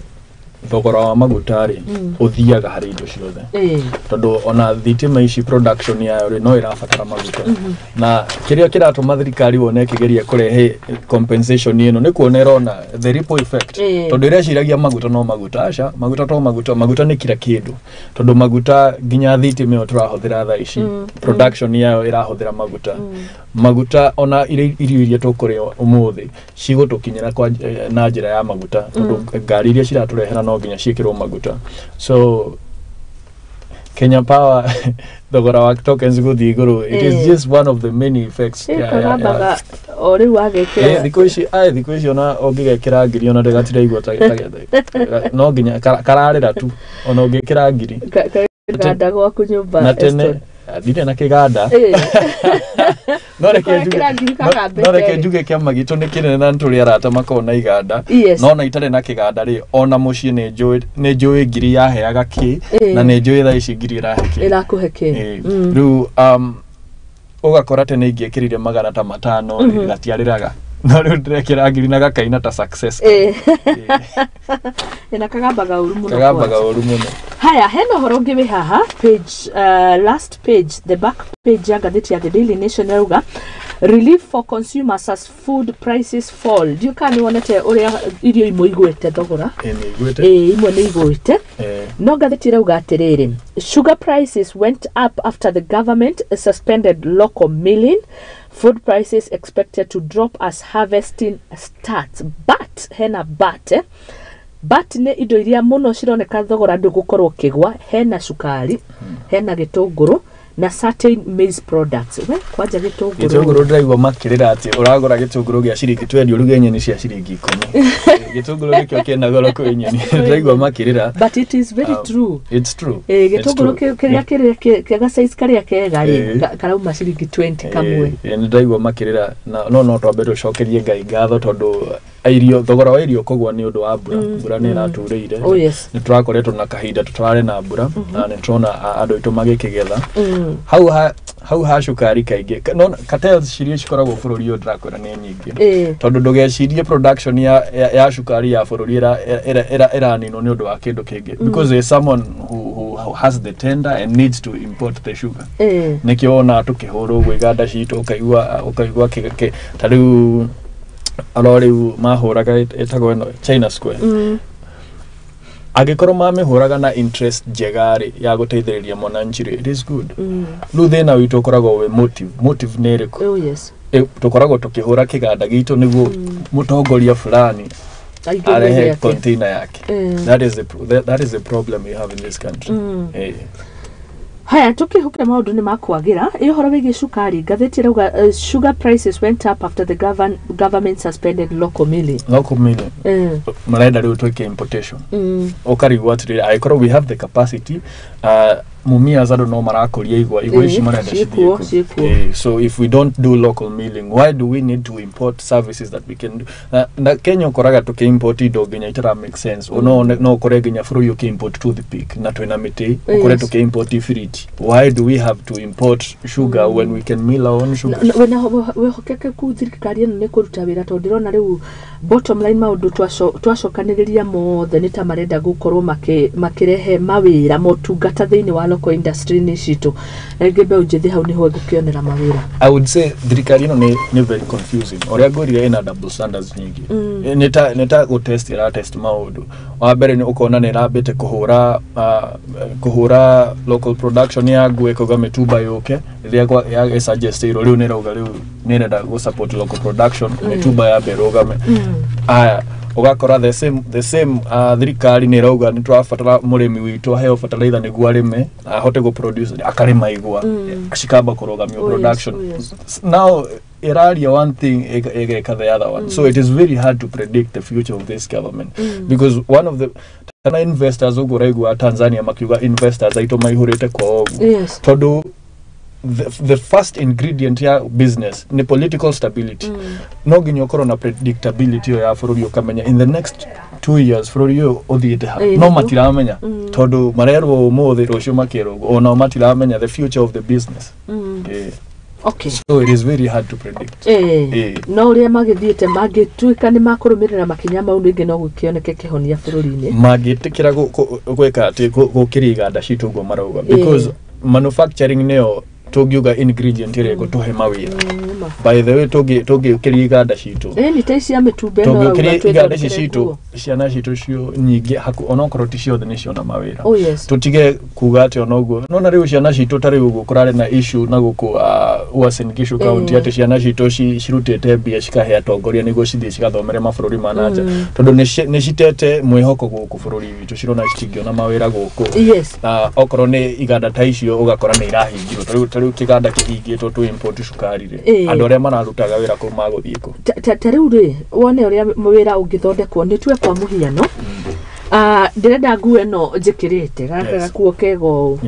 thogora wa maguta rĩ, ũthiaga harĩ indo ciothe, tondũ ona thitima ici production yayo rĩ, no ĩrabatara maguta. Na kĩrĩa kĩratũma thirikari wone ĩkĩgeria kũrehe compensation ĩno nĩ kuona ĩrona the ripple effect, tondũ ĩreciragia maguta no maguta. Aca, maguta to maguta, maguta nĩ kila kĩndũ, tondũ maguta nginya thitima ĩyo tũrahũthĩra thaa ici, production yayo ĩrahũthĩra maguta. Maguta ona irio iria tũkũrĩa ũmũthĩ cigũtũkinyĩra na njĩra ya maguta, tondũ ngari iria ciratũrehera no nginya ciĩkĩrwo maguta. So Kenya Power thogora wa tokens gũthiĩ igũrũ, it is just one of the many effects. Kagambaga o rĩu wagĩkĩra. Thikũ ici ai, thikũ ici ona ũngĩgekĩra 1000 ona ndĩgatiraigua ta no nginya kararĩra tu ona ũngĩkĩra 1000. Kĩganda gwaku nyũmba? Na tene ndirĩ na kĩganda. No reke njuge, Ũgekĩra 1000 kagambĩte no reke rĩ. njuge kĩama gitũ nĩ kĩnene na nĩtũrĩ arata makoragwo na iganda. No ona itarĩ na kĩganda rĩ, ona mũciĩ nĩ njũĩ 1000 yaheaga kĩ na nĩ njũĩ thaa ici 1000 ĩrahe kĩ. Ĩrakũhe kĩ. Rĩu ũgakora tene ingĩekĩrire 500 rĩ, gatiarĩraga, no rĩu ndĩrekĩra 1000 na gakaina ta success. Ĩ, na kagambaga ũru mũno. Kagambaga kwanja. ũru mũno. Haya, hena ũhoro ũngĩ wĩ haha page, last page, the back page ya ngathĩti ya The Daily Nation ĩrauga, "Relief for consumers as food prices fall." Ndiũ kana nĩ wonete ũrĩa irio imwe igwĩte thogora. Ĩ, nĩ iguĩte. Ĩ, imwe nĩ igwĩte. No ngathĩti ĩrauga atĩrĩrĩ, "Sugar prices went up after the government suspended local milling. Food prices expected to drop as harvesting starts." But hena but, eh? But nĩ indo iria mũno cironeka thogora ndũgũkorwo ũkĩgwa, hena cukari, hena gĩtũngũrũ na certain maize products. We kwanja gĩtũngũrũ. Gĩtũngũrũ ndĩraigua makĩrĩra atĩ ũragũra gĩtũngũrũ gĩa ciringi 20 ũruge nyeni cia ciringi 10. Gĩtũngũrũ nĩkĩo kĩna goro kwĩ nyeni, ndĩraigua makĩrĩra. But it is very true. It's true. Ĩ, It's gĩtũngũrũ true. kĩrĩa kĩega, size karĩa kega rĩ, karauma ciringi 20 kamwe. Ĩ, nĩ ndĩraigua makĩrĩra na no twambe tũcokerie Ngai ngatho tondũ irio, thogora wa irio kũgwa nĩ ũndũ wa mbura. Mbura nĩ ĩraturĩire. Oh, yes. Nĩ tũrakoretwo na kahinda tũtararĩ na mbura na nĩ tũrona andũ aitũ magĩkĩgetha. Hau ha cukari kaingĩ no cartels ciria cikoragwo bũrũri ũyũ, ndĩrakwĩra nĩ nyingĩ, tondũ ndũgecirie production ya cukari ya bũrũri ĩraninwo nĩ ũndũ wa kĩndũ kĩngĩ, because there's someone who has the tender and needs to import the sugar. Nĩkĩo wonaga tũkĩhũrwo ũguo iganda citũ, ũkaigua ta rĩu aro rĩu mahũraga ĩtagwo ĩno China Square. Angĩkorwo mamĩhũraga na interest njega rĩ, ya gũteithĩrĩria mwananchi rĩ, it is good. Rĩu thĩna witũ ũkoragwo wĩ motive. Motive nĩ ĩrĩkũ? Oh yes. Tũkoragwo tũkĩhũra kĩganda gitũ nĩguo mũtongoria fulani aingĩrie arehe gĩake. Container yake. That is the problem we have in this country. Haya, tukihuke maundu nĩ makwagĩra. Ĩ ũhoro wĩgiĩ cukari, ngathĩti ĩrauga, "Sugar prices went up after the government suspended local milling." Local milling, marenda rĩu twĩke importation. Ũkarigwo atĩrĩrĩ, angĩkorwo we have the capacity, Mumias andũ no marakũria igwa, igwa ici marenda ciĩkuo, cithiĩ kũ? Ciĩkuo. So if we don't do local milling, why do we need to import services that we can do? Na Kenya ũkoraga tũkĩ-import indo nginya itara make sense. No ũkore nginya bũrũri ũkĩ-import toothpick na twĩna mĩtĩ, ũkore tũkĩ-import ibiriti. Why do we have to import sugar when we can mill our own sugar? Wĩna wĩhokekeku thirikari ĩno nĩ kũruta wĩra? Tondũ ndĩrona rĩu bottom line maũndũ twacokanĩrĩria mothe nĩ ta marenda gũkorwo makĩrehe mawĩra, motungata thĩinĩ wa local industry-inĩ citũ, na rĩngĩ mbeũ njĩthĩ hau nĩho ĩgũkĩonera mawĩra. I would say thirikari ĩno nĩ very confusing. Ũrĩa ngwĩrire, ĩna double standards nyingĩ. Nĩ ta gũtest, ĩratest maũndũ. Wa mbere nĩ ũkona nĩ ĩrambĩte kũhũra local production ya nguo, ĩkauga mĩtumba yũke. Rĩrĩa ĩsuggestĩirwo, rĩu nĩ ĩrauga rĩu nĩ ĩrenda gũ support local production, mĩtumba yambe ĩrũgame. Aya, ũgakora the same thirikari nĩ ĩrauga nĩ tũrabatara mũrĩmi witũ aheo fertilizer nĩguo arĩme ahote gũ produce, akarĩma igwa, cikamba kũrũgamio production. Now ĩraria one thing, ĩgeka the other one. So it is very hard to predict the future of this government, because one of the kana investors ũguo ũraigua Tanzania makiuga investors aitũ maihũrĩte kwao ũguo, tondũ the first ingredient ya business ni political stability. No nginya ũkorwo na predictability ĩyo ya bũrũri, ũkamenya in the next 2 years bũrũri ũyũ ũthiĩte ha. No matiramenya, tondũ marerwo ũmũthĩ, rũciũ makerwo ũguo. Onao matiramenya the future of the business. So it is very hard to predict. No ũrĩa magĩthiĩte, mangĩtuĩka nĩ makũrũmĩrĩra makinya mau, rĩngĩ no gũkĩoneke kĩhonia bũrũri-inĩ. Mangĩtĩkĩra gwĩka atĩ gũkĩria iganda citũ ũguo marauga, because manufacturing nĩyo Tũngiuga ingredient ĩrĩa ĩgũtũhe mawĩra, by the way, tũngĩũkĩria iganda citũ, Ĩni ta ici cia mĩtumba ĩno ũrauga tũngĩũkĩria iganda ici twĩthondekere citũ, nguo. Ciana citũ cio nyingĩ onokorwo ti ciothe nĩ ciona mawĩra. Oh, yes. Tũtige kuga atĩ ona ũguo nona rĩu ciana citũ, ta rĩu ũguo kũrarĩ na issue na gũkũ Uasin Gishu County, atĩ ciana citũ cirutĩte mbia cikahe atongoria nĩguo cithiĩ cigathomere mabũrũri ma nanja, tondũ nĩ citete mwĩhoko gũkũ bũrũri witũ, cirona citingĩona mawĩra gũkũ. Na okorwo nĩ iganda ta icio, ũgakora nĩ irahingirwo. Ta rĩu kĩganda kĩhingĩtwo tũ import cukari rĩ, andũ arĩa mararutaga wĩra kũu magũthiĩ kũ? Ta rĩu rĩ, wone ũrĩa wĩra ũngĩthondekwo. Nĩ tuwe kwa mũhiano, ndĩrenda nguo ĩno njĩkĩrĩte gaka, gakuo kega ũũ,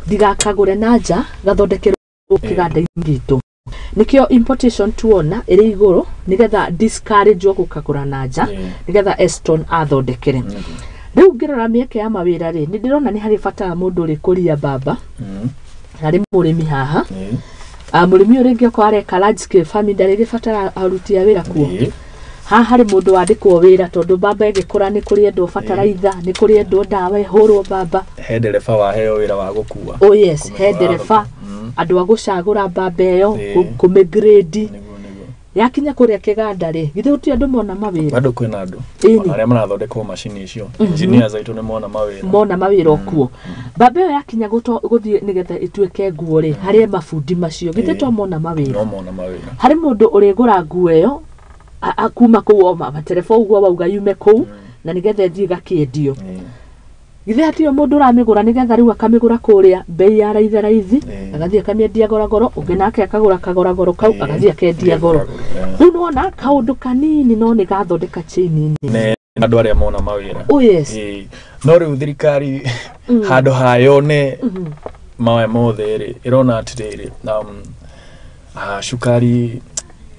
ndigakagũre na nja, gathondekerwo kĩganda-inĩ gitũ. Nĩkĩo importation tuona ĩrĩ igũrũ, nĩgetha discourage gũkagũra na nja, nĩgetha Eston athondekere. Rĩu ngĩrora mĩeke ya mawĩra rĩ, nĩ ndĩrona nĩ harĩ bata wa mũndũ ũrĩ kũria mbamba, harĩ mũrĩmi haha. Mũrĩmi ũyũ rĩngĩ okorwo areka large scale farming, ndarĩgĩbatara aruti a wĩra kuo. Haha harĩ mũndũ wandĩkwo wĩra, tondũ mbamba ĩgĩkũra nĩ kũrĩ endwo bataraitha, nĩ kũrĩ endwo ndawa ĩhũrwo mbamba. He ndereba waheo wĩra wa gũkua. Oh yes, he Kũmĩtwara ndereba, thoko. Andũ a gũcagũra mbamba ĩyo, kũmĩgrade, Nĩguo. yakinya kũrĩa kĩganda rĩ, githĩ gũtirĩ andũ mona mawĩra? Bado kwĩna andũ. Ona arĩa marathondekwo macini icio, engineers aitũ nĩ mona mawĩra. Mona mawĩra okuo. Mbamba ĩyo yakinya gũthiĩ nĩgetha ĩtuĩke nguo rĩ, harĩ mabundi macio, githĩ to mona mawĩra? No mona mawĩra. Harĩ mũndũ ũrĩgũra nguo ĩyo kuma kũu, o matereba ũguo wauga yume kũu na nĩgetha ĩthiĩ ĩgakĩendio. Githĩ hatirĩ mũndũ ũramĩgũra, nĩgetha rĩu akamĩgũra kũrĩa bei ya raithi raithi, agathiĩ akamĩendia gorogoro, ũngĩ nake akagũra kagoragoro kau, agathiĩ akendia goro. Rĩu nĩwona kaũndũ kanini no nĩ gathondeka chain nene. Nĩ andũ arĩa mona mawĩra. Oh yes. No rĩu thirikari handũ ha yone maya mothe rĩ, ĩrona atĩrĩrĩ, cukari,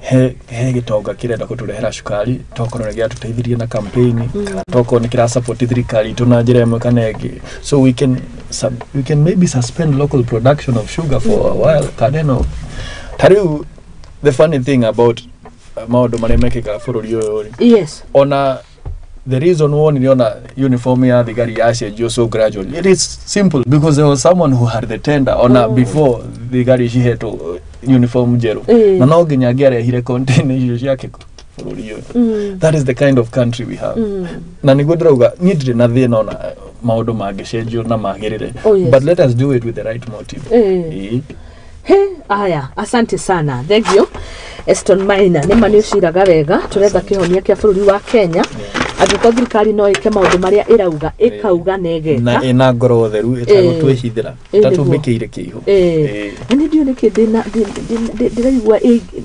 he gĩtonga kĩrenda kũtũrehera cukari, tokorwo nĩ gĩatũteithirie na campaign, kana tokorwo nĩ kĩrasupport thirikari itũ na njĩra ĩmwe kana ĩngĩ, so we can maybe suspend local production of sugar for a while. Kana no ta rĩu, the funny thing about maũndũ marĩa mekĩkaga bũrũri ũyũ rĩ, ona the reason wonire ona uniform ya thigari yacenjio so gradually, it is simple, because there was someone who had the tender ona before thigari cihetwo uniform njerũ, na no nginya angĩarehire container icio ciake bũrũri ũyũ. That is the kind of country we have. Na nĩguo ndĩrauga niĩ ndirĩ na thĩna ona maũndũ mangĩcenjio na magĩrĩre, but let us do it with the right motive. He aya, asante sana, thank you Eston Maina. Nĩ ma nĩ ũciraga wega. Tũretha kĩhonia kĩa bũrũri wa Kenya. Angĩkorwo thirikari no ĩke maũndũ marĩa ĩrauga, ĩkauga na Na ĩgeka, ĩna ngoro theru, ĩtagũtwĩhithĩra, ĩtatũmbĩkĩire kĩihũ. Na nĩ ndiũĩ nĩkĩ ndĩraigua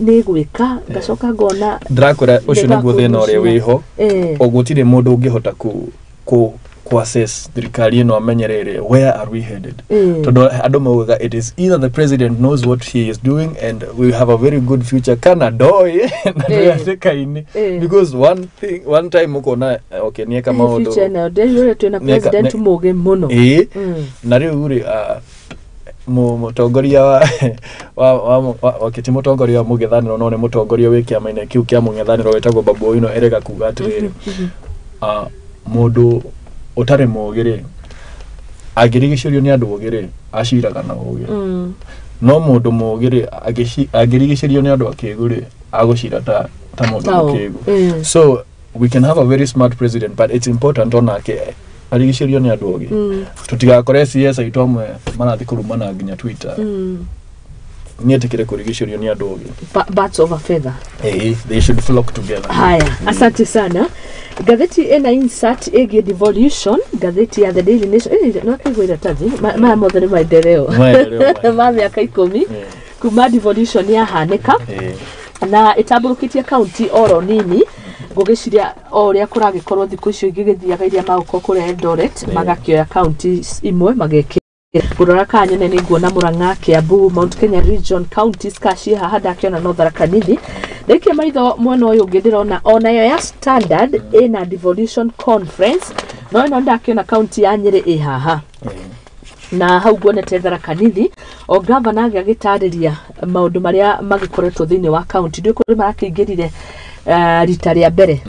nĩ ĩgwĩka, ngacoka ngona. Ndĩrakwĩra ũcio nĩguo thĩna ũrĩa wĩho. Gũtirĩ mũndũ ũngĩhota ku assess thirikari ĩno amenye rĩrĩ, where are we headed? Tondũ andũ maugaga it is either the president knows what he is doing and we have a very good future, kana ndoĩ na twĩ hatĩka-inĩ, because one thing, one time ũkona okay, nĩeka maũndũ. Future nayo ndĩraigua twĩna president mũgĩ mũno. Ĩĩ. Na rĩu rĩ, mũtongoria wa okay, ti mũtongoria wa mũng'ethanĩro, no nĩ mũtongoria wĩ kĩama-inĩ kĩu kĩa mũng'ethanĩro wĩtagwo Babu Owino, erega kuga atĩrĩrĩ, mũndũ ũtarĩ mũũgĩ rĩ, angĩrigicĩrio nĩ andũ ũgĩ rĩ, aciraga na ũgĩ, no mũndũ mũũgĩ rĩ, angĩrigicĩrio nĩ andũ akĩgu rĩ, agũcira ta mũndũ Tao. mũkĩgu. So we can have a very smart president, but it's important onake arigicĩrio nĩ andũ ogĩ, tũtigakore CS aitũ amwe marathiĩ kũrumana nginya Twitter. Niĩtĩkĩre kũrigicĩrio nĩ andũ ogĩ. Birds of a feather. Eh, they should flock together. Haya, asante sana. Ngathĩti ĩna insert ĩgiĩ devolution, ngathĩti ya The Daily Nation. No kĩigua iratathi maya mothe nĩ maendeleo. Maendeleo, maya. Ma mĩaka 10 kuma devolution yahanĩka, na ĩtambũrũkĩtie kaunti oro nini. Ngũgĩciria o ũrĩa kũragĩkorwo thikũ icio igĩgĩthiaga, iria magũkorwo kũrĩa Eldoret, magakĩoya kaunti imwe magekĩra. Ngũrora kana nyone nĩ nguona Murang'a, Kiambu, Mount Kenya region counties kaciĩ haha, ndakĩona no Tharaka Nithi. Ndaikia maitho mwena ũyũ ũngĩ, ndĩrona onayo ya Standard ĩna devolution conference, no ĩno ndakĩona kaunti ya Nyĩrĩ ĩ haha, na hau nguonete Tharaka Nithi, o gavana agĩtarĩria maũndũ marĩa magĩkoretwo thĩinĩ wa kaunti. Ndiũĩ kũrĩ marakĩingĩrire rita rĩa mbere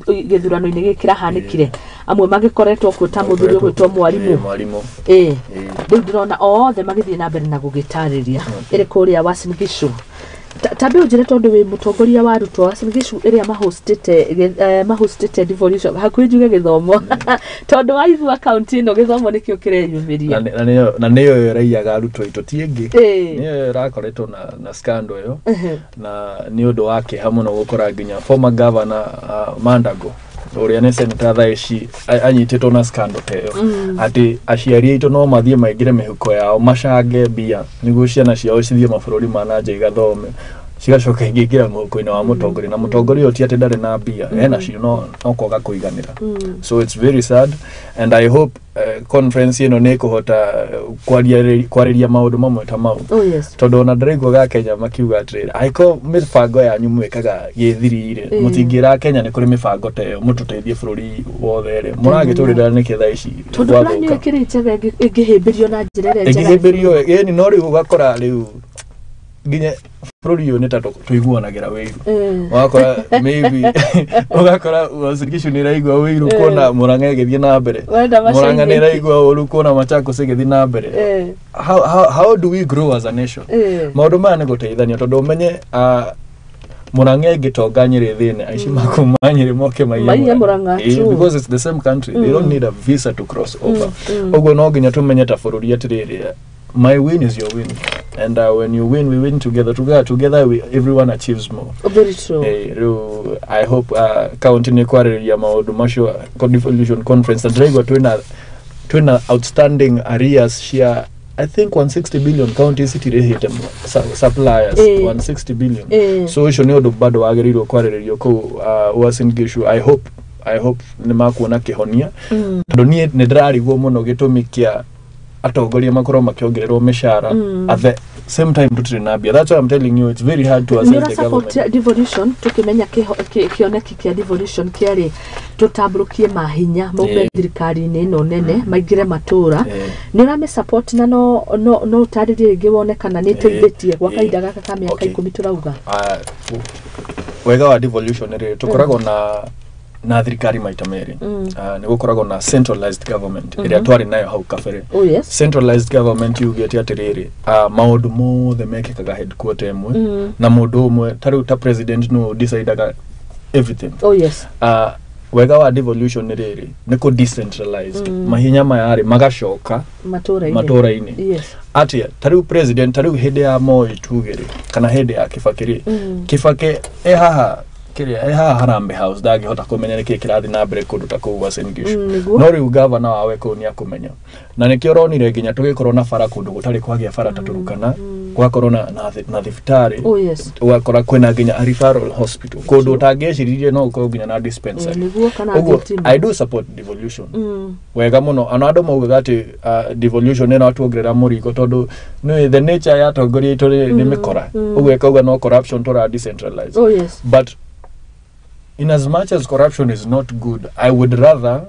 gĩthurano-inĩ gĩkĩ kĩrahanĩkire. Amwe magĩkoretwo kuo ta mũthuri ũgwĩtwo Mwarimũ. Mwarimũ. Ĩĩ, rĩu ndĩrona othe magĩthiĩ na mbere na gũgĩtarĩria ĩrĩ kũrĩa Uasin Gishu. Tambe ũnjĩre, tondũ wĩ mũtongoria wa arutwo, Uasin Gishu ĩrĩa mahostĩte devolution, hakuhĩ njuge gĩthomo, tondũ waigua kaunti ĩno gĩthomo nĩkĩo kĩreyumĩria. Na nĩyo ĩraiyaga arutwo aitũ, ti ĩngĩ. Nĩyo ĩrakoretwo na scandal ĩyo, na nĩ ũndũ wa kĩeha mũno gũkora nginya former governor Mandago, ũrĩa nĩ senator thaa ici, anyitĩtwo na scandal ta ĩyo, atĩ aciari aitũ no mathiĩ maingĩre mĩhuko yao macange mbia nĩguo ciana ciao cithiĩ mabũrũri ma na nja igathome, cigacoka ingĩingĩra mũhuko-inĩ wa mũtongoria, na mũtongoria ũyũ ti atĩ ndarĩ na mbia, ena cio, no kwaga kũiganĩra. So it's very sad and I hope conference ĩno nĩ ĩkũhota kwarĩria maũndũ mamwe ta mau, Oh yes. tondũ ona ndĩraiguaga Kenya makiuga atĩrĩrĩ, angĩkorwo mĩbango yanyu mwĩkaga gĩthiri-rĩ, mũtingĩra Kenya nĩ kũrĩ mĩbango ta ĩyo, mũtũteithie bũrũri wothe rĩ, mũragĩtũrĩra nĩkĩ thaa ici Tondũ plan gwathuka? ĩyo ĩkĩrĩ njega ĩngĩhĩmbĩrio na njĩra ĩrĩa njega. Ĩngĩhĩmbĩrio, ĩni, no rĩu ũgakora rĩu nginya bũrũri ũyũ nĩ ta tũiguanagĩra wĩiru. Ũgakora maybe ũgakora Uasin Gishu nĩ ĩraigua wĩiru kuona Murang'a ĩgĩthiĩ na mbere, Wenda Murang'a nĩ macini. ĩraigua ũru kuona Machakos ĩgĩthiĩ na mbere. How do we grow as a nation? Maũndũ maya nĩ gũteithania, tondũ ũmenye Murang'a ĩngĩtonga, Nyĩrĩ thĩne, aici makuma Nyĩrĩ moke maiye Maiye Murang'a, true. Because it's the same country, they don't need a visa to cross over. Ũguo no nginya tũmenye ta bũrũri atĩrĩrĩ, my win is your win, and when you win, we win together. Together everyone achieves more. Very true. Rĩu I hope county nĩ kwarĩrĩria maũndũ macio devolution conference, na ndĩraigua twĩna outstanding arrears cia, I think, 160 billion counties itirĩhĩte suppliers. 160 billion. So ũcio nĩ ũndũ bado wagĩrĩirwo kwarĩrĩrio kũu Uasin Gishu. I hope nĩ makuona kĩhonia, tondũ niĩ nĩ ndĩrarigwo mũno gĩtũmi kĩa atongoria makorwo makĩongererwo mĩcara at the same time tũtirĩ na mbia. That's why I'm telling you it's very hard to Nĩ assess the ũra support government. Devolution, tũkĩmenya kĩoneki kĩa devolution kĩarĩ tũtambũrũkie mahinya maume thirikari-inĩ ĩno nene maingĩre matũra. Nĩ ũramĩ support, na no ũtarĩrie rĩngĩ wone kana nĩ ĩteithĩtie gwa kahinda gaka ka mĩaka 10 tũrauga? Ah, wega wa devolution rĩ, tũkoragwo na thirikari maita merĩ. Ah, nĩ gũkoragwo na centralized government ĩrĩa twarĩ nayo hau kabere. Oh yes. Centralized government yugĩte atĩrĩrĩ, maũndũ mothe mekĩkaga headquarter ĩmwe, na mũndũ ũmwe, ta rĩu ta president, no decidaga everything. Oh yes. Wega wa devolution nĩ rĩrĩ, nĩ kũ decentralize mahinya maya rĩ, magacoka matũra-inĩ. Matũra-inĩ. Atia? Ta rĩu president, ta rĩu hĩndĩ ya Moi tuge rĩ, kana hĩndĩ ya Kibaki rĩ, Kibaki e haha kĩrĩa, e haha Harambee House, ndangĩhota kũmenya nĩkĩĩ kĩrathiĩ na mbere kũndũ ta kũu Uasin Gishu. Nĩguo. No rĩu gavana wawe kũu nĩ akũmenya, na nĩkĩo ũronire nginya tũgĩkorwo na bara kũndũ gũtarĩ kwagĩa bara ta Turukana, gũgakorwo na thibitarĩ. Oh yes. Ũgakora kwĩna nginya a referral hospital kũndũ ũtangĩeciririe no ũkorwo nginya na dispensary. Nĩguo, kana Ũguo thitima. I do support devolution wega mũno. Ona andũ maugaga atĩ devolution ĩno atuongerera mũrigo, tondũ nĩ the nature ya atongoria aitũ nĩ mĩkora, ũguo ĩkauga no corruption tũra decentralize. Oh yes. But in as much as corruption is not good, I would rather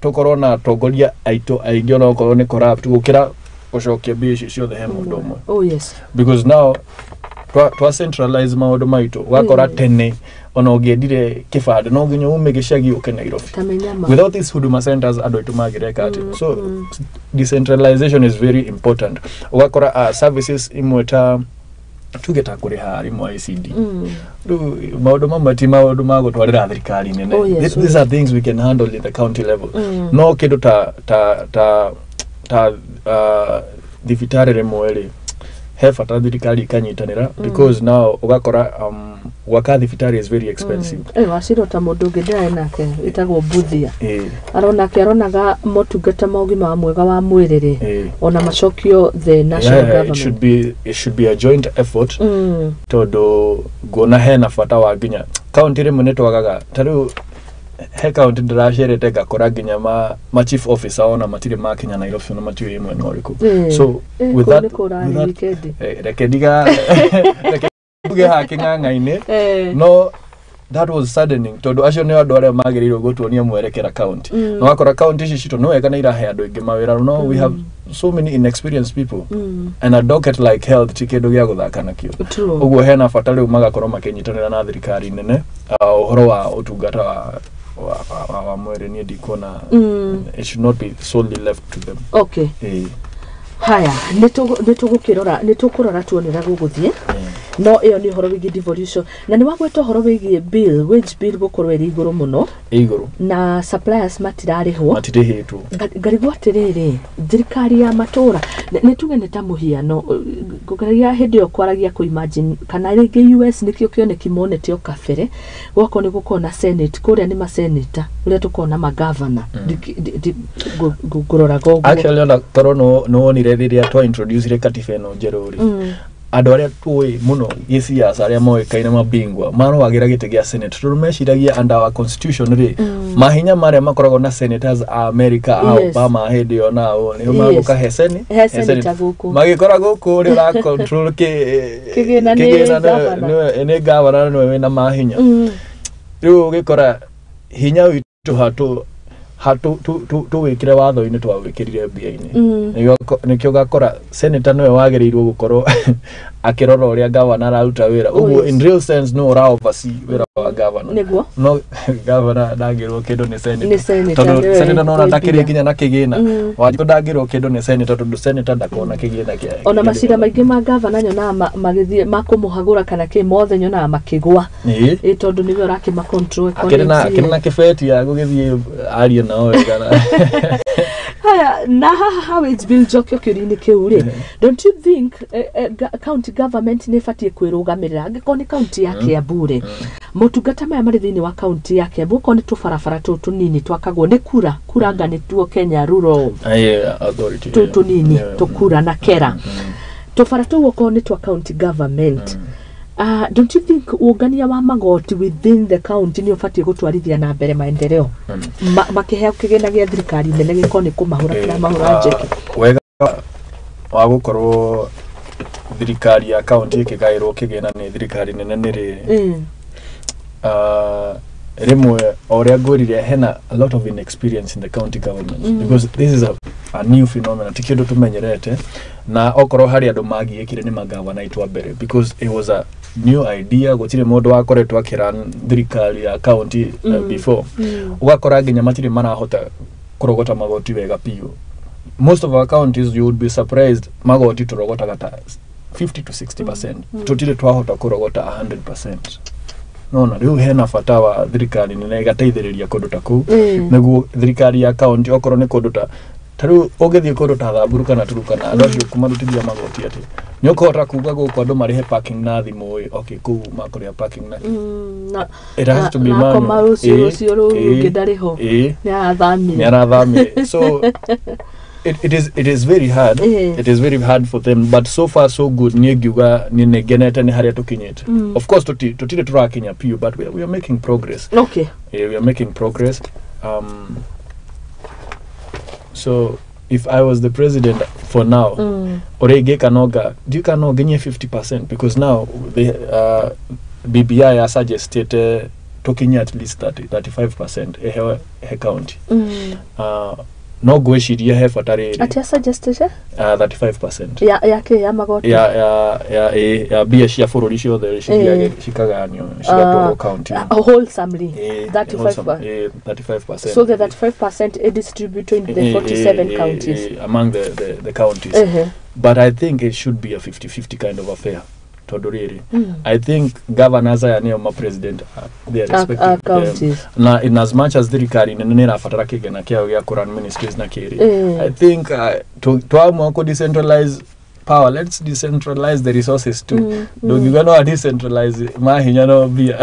tũkorwo na atongoria aitũ aingĩ onokorwo nĩ corrupt, gũkĩra gũcokia mbia icio ciothe he mũndũ ũmwe. Oh yes. Because now twa centralize maũndũ maitũ, ũgakora tene ona ũngĩendire kĩbandĩ no nginya ume gĩcagi ũke Nairobi. Tamenya ma. Without these Huduma centers, andũ aitũ mangĩreka atĩa? So decentralization is very important. Ũgakora services imwe, ta tuge ta kũrĩha arimũ a ECD, rĩu maũndũ mamwe ti maũndũ ma gũtwarĩra thirikari nene. Oh, yes. These are things we can handle in the county level. No kĩndũ ta thibitarĩ rĩmwe rĩ, he bata thirikari ikanyitanĩra, because now ũgakora gwaka thibitarĩ is very expensive. Wacirwo ta mũndũ ũngĩ ndĩrarĩ nake wĩtagwo Mbuthia, aronake aronaga motungata ma ũgima wa mwega wa mwĩrĩ rĩ, ona macokio the national Yeah, it government. should be a joint effort, tondũ nguona hena bata wa nginya kaunti rĩmwe nĩ twagaga. Ta rĩu he kaunti ndĩracerete ngakora nginya ma chief officer ona matirĩ makinya Nairobi, ona matiũĩ mwena ũrĩkũ. So with kũu that, nĩ kũrarĩ with that weekend. Reke ndiga, reke nduge haha kĩng'ang'a-inĩ. No that was saddening, tondũ acio nĩ andũ arĩa magĩrĩirwo gũtuonia mwerekera county. Na wakora county ici citũ nĩ wega nĩ irahe andũ aingĩ mawĩra, no we have so many inexperienced people, and a docket like health ti kĩndũ gĩa gũthaka nakĩo. Ũguo hena bata rĩu magakorwo makĩnyitanĩra na thirikari nene, ũhoro wa ũtungata wa wa mwĩrĩ, niĩ ndikuona it should not be solely left to them. Okay. Haya, nĩ tũkũrora tuone ũrĩa gũgũthiĩ, no ĩyo nĩ ũhoro wĩgiĩ devolution, na nĩ wagweta ũhoro wĩgiĩ bill, wage bill gũkorwo ĩrĩ igũrũ mũno. Ĩ igũrũ. Na suppliers matirarĩhwo. Matirĩhĩtwo. Ngarigwo atĩrĩrĩ, thirikari ya matũra, nĩ tuge nĩ ta mũhiano, ngũgeragia hĩndĩ ĩyo kwaragia kũ imagine kana rĩngĩ US nĩkĩo kĩoneki monete o kabere, gwakorwo nĩ gũkorwo na senate kũrĩa, nĩ maseneta ũrĩa tũkorwo na magavana. Ngũroraga ũguo. Actually, ona korwo no wonire rĩrĩa twa introduce katiba ĩno njerũ rĩ, andũ arĩa tũĩ mũno gĩciaca, arĩa moĩkaine mabingwa, marũagĩra gĩtĩ gĩa senate tondũ meciragia under our constitution rĩ, mahinya marĩa makoragwo na senators a America, a Obama hĩndĩ ĩyo, nao nĩo magũka he he senator gũkũ. Magĩkora gũkũ ũrĩa ũra control kĩgĩna nĩ kĩgĩna governor. Nĩwe, nĩ governor, nĩwe wĩna mahinya. Rĩu ũgĩkora hinya witũ hatũ hatũ tũwĩkĩre watho-inĩ, twawĩkĩrire mbia-inĩ. Nĩkĩo ũgakora senator nĩwe wagĩrĩirwo gũkorwo akĩrora ũrĩa governor araruta wĩra. Ũguo in real sense no ũra oversee wĩra wa governor. No governor ndangĩrwo kĩndũ nĩ senator. Nĩ senator, tondũ nĩwe senator nona wĩ ndakĩrĩ mbia. nginya na kĩgĩna. Wanjikũ ndangĩrwo kĩndũ nĩ senator tondũ senator ndakona kĩgĩna kĩa Ona macira maingĩ ma gavana nyonaga magĩthiĩ makũmũhagũra kana kĩ, mothe nyonaga makĩgwa. Ĩ tondũ nĩwe ũrakĩma control. Akĩrĩ na kĩbeti ya gũgĩthiĩ arie nao wega Haya, na haha ha wage bill, njokio kĩũria-inĩ kĩu rĩ, don't you think county government nĩ ĩbatiĩ kwĩrũgamĩrĩra? Angĩkorwo nĩ county ya Kiambu rĩ, motungata maya marĩ thĩinĩ wa county ya Kiambu, okorwo nĩ tũbarabara tũu tũnini twakagwo nĩ kura kuranga, nĩ tuo Kenya Rural Aye, authority. Tũu tũnini tũkura na kera tũbara tũu, okorwo nĩ twa county government, don't you think ũngania wa magoti within the county nĩ ũbatiĩ gũtwarithia na mbere maendeleo, makĩheo kĩgĩna gĩa thirikari nene gĩkorwo nĩ kũmahũra kĩramahũra njeki? Wega wa gũkorwo thirikari ya county ĩkĩgaĩrwo kĩgĩna nĩ thirikari nene nĩ rĩrĩ, rĩmwe o ũrĩa ngwĩrire, hena a lot of inexperience in the county government because this is a new phenomenon, ti kĩndũ tũmenyerete, na okorwo harĩ andũ magiĩkire nĩ magavana aitũ a mbere because it was a new idea. Gũtirĩ mũndũ wakoretwo akĩran thirikari ya county before. Ũgakora nginya matirĩ marahota kũrogota magoti wega biũ. Most of our counties, you would be surprised, magoti tũrogotaga ta 50 to 60%. Tũtirĩ twahota kũrogota 100%. Nona rĩu hena bata wa thirikari nene ĩgateithĩrĩria kũndũ ta kũu, nĩguo thirikari ya county, okorwo nĩ kũndũ ta rĩu ũngĩthiĩ kũndũ ta Thamburu kana Turukana, andũ acio kũmarutithia magoti atĩ nĩ ũkũhota kuga gũkũ andũ marĩhe parking na thimũ ĩ, okay, kũu makũrĩha parking na Na it has to be na manual. akoma rũciũ, rũciũ rũu rũngĩ ndarĩ ho. Nĩ arathamire. Nĩ arathamire, so it is very hard. It is very hard for them, but so far so good. Niĩ ngiuga niĩ nĩ ngenete nĩ harĩa tũkinyĩte. Of course tũtirĩ tũrakinya piũ, but we are making progress. Yeah, we are making progress. So if I was the president for now, ũrĩa ingĩka, nonga ndiũka no nginyie 50%, because now the BBI ya suggestĩte tũkinye at least 30, 35% ĩhewe he county. No ngwĩciria he bata rĩrĩ. Atia suggested? 35%. Ya kĩ, ya magoti? Ya ĩ, ya mbia cia bũrũri ciothe cithiage cikagayanio cigatwarwo county. Wholesomely. 35. Wholesome, 35%. So the 35% is distributed in the 47 counties. Among the counties. But I think it should be a 50-50 kind of affair, tondũ rĩrĩ, I think governors aya nĩo ma-president their respective counties. Na in as much as thirikari nene nĩ ĩrabatara kĩgĩna kĩao gĩa kũrun ministries na kĩrĩ, I think twamua kũ decentralize power, let's decentralize the resources too. Ndũngiuga no decentralize mahinya no mbia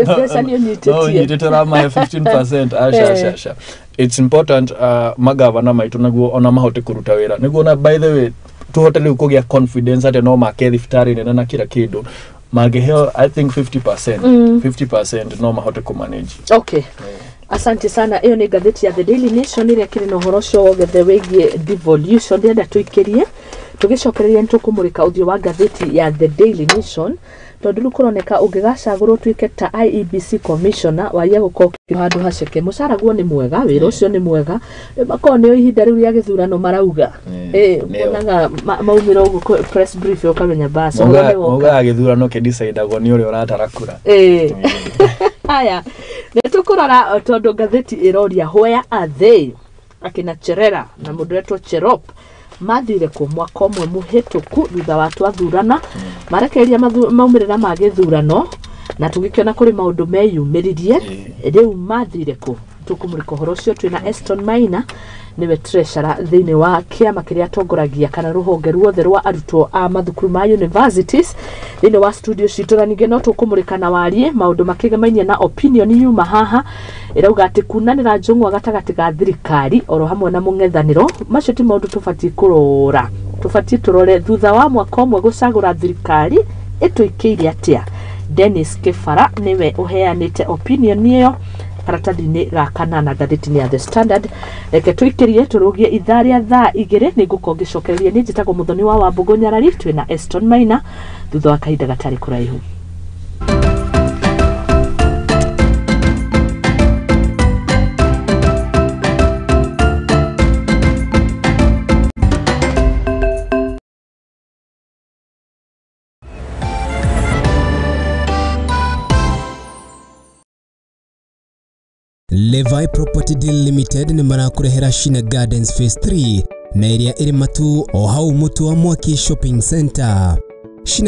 Mbeca nĩ ũnyitĩtie. No ũnyitĩte ũramahe 15%, aca. Aca, aca, it's important magavana maitũ naguo ona mahote kũruta wĩra, nĩguo na by the way tuhote rĩu kũgĩa confidence atĩ no make thibitarĩ nene na kila kĩndũ mangĩheo. I think 50%, 50% no mahote kũmanage. Okay, asante sana. Ĩyo nĩ ngathĩti ya The Daily Nation ĩrĩa kĩrĩ na ũhoro ũcio wothe wĩgiĩ devolution. Ndĩrenda tũikĩrie, tũgĩcokereria nĩ tũkũmũrĩka ũthiũ wa ngathĩti ya The Daily Nation, tondũ rĩu kũroneka ũngĩgacagũrwo ũtuĩke ta IEBC commissioner, waria gũkorwo ũkĩrĩ handũ haceke, mũcara guo nĩ mwega, wĩra ũcio nĩ mwega. Rĩu makorwo nĩo ihinda rĩu rĩa gĩthurano marauga. Nĩo. Wonaga maumĩra ũguo press brief ũkamenya bas ũhoro nĩ woka. Maugaga gĩthurano kĩdecidagwo nĩ ũrĩa ũratara kura. Haya, Nĩ tũkũrora tondũ ngathĩti ĩroria where are they, akina Cherera na mũndũ wetwo Cherop mathire kũ mwaka ũmwe mũhĩtũku thutha wa twathurana, marekereria maumĩrĩra ma gĩthurano na tũgĩkĩona kũrĩ maũndũ meyumĩririe. Rĩu mathire kũ? Tũkũmũrĩka ũhoro ũcio. Twĩna Eston Maina, nĩwe treasurer thĩinĩ wa kĩama kĩrĩa atongoragia kana rũhonge ruothe rwa arutwo a mathukuru ma universities thĩinĩ wa studio citũ. Na ningĩ no tũkũmũrĩka na warie maũndũ makĩgemainie na opinion yuma haha ĩrauga atĩ kunanĩra njũng'wa gatagatĩ ga thirikari oro hamwe na mũng'ethanĩro, macio ti maũndũ tũbatiĩ kũrora. Tũbatiĩ tũrore thutha wa mwaka ũmwe gũcagũra thirikari ĩtũikĩire atĩa. Dennis Kĩbara nĩwe ũheanĩte opinion ĩyo karatathi-inĩ ga kanana ngathĩti-inĩ ya The Standard. Reke tũikĩrie tũrũgie ithaa rĩa thaa 2, nĩ ngũkorwo ngĩcokereria. Niĩ njĩtagwo Mũthoni wa Wambũgũ Nyarari, twĩna Eston Maina thutha wa kahinda gatarĩ kũraihu. Levi Property Deal Limited nĩ marakũrehera Shina Gardens Phase 3 na ĩrĩa ĩrĩ Matu o hau Mũtu wa Mwaki Shopping Center. Shina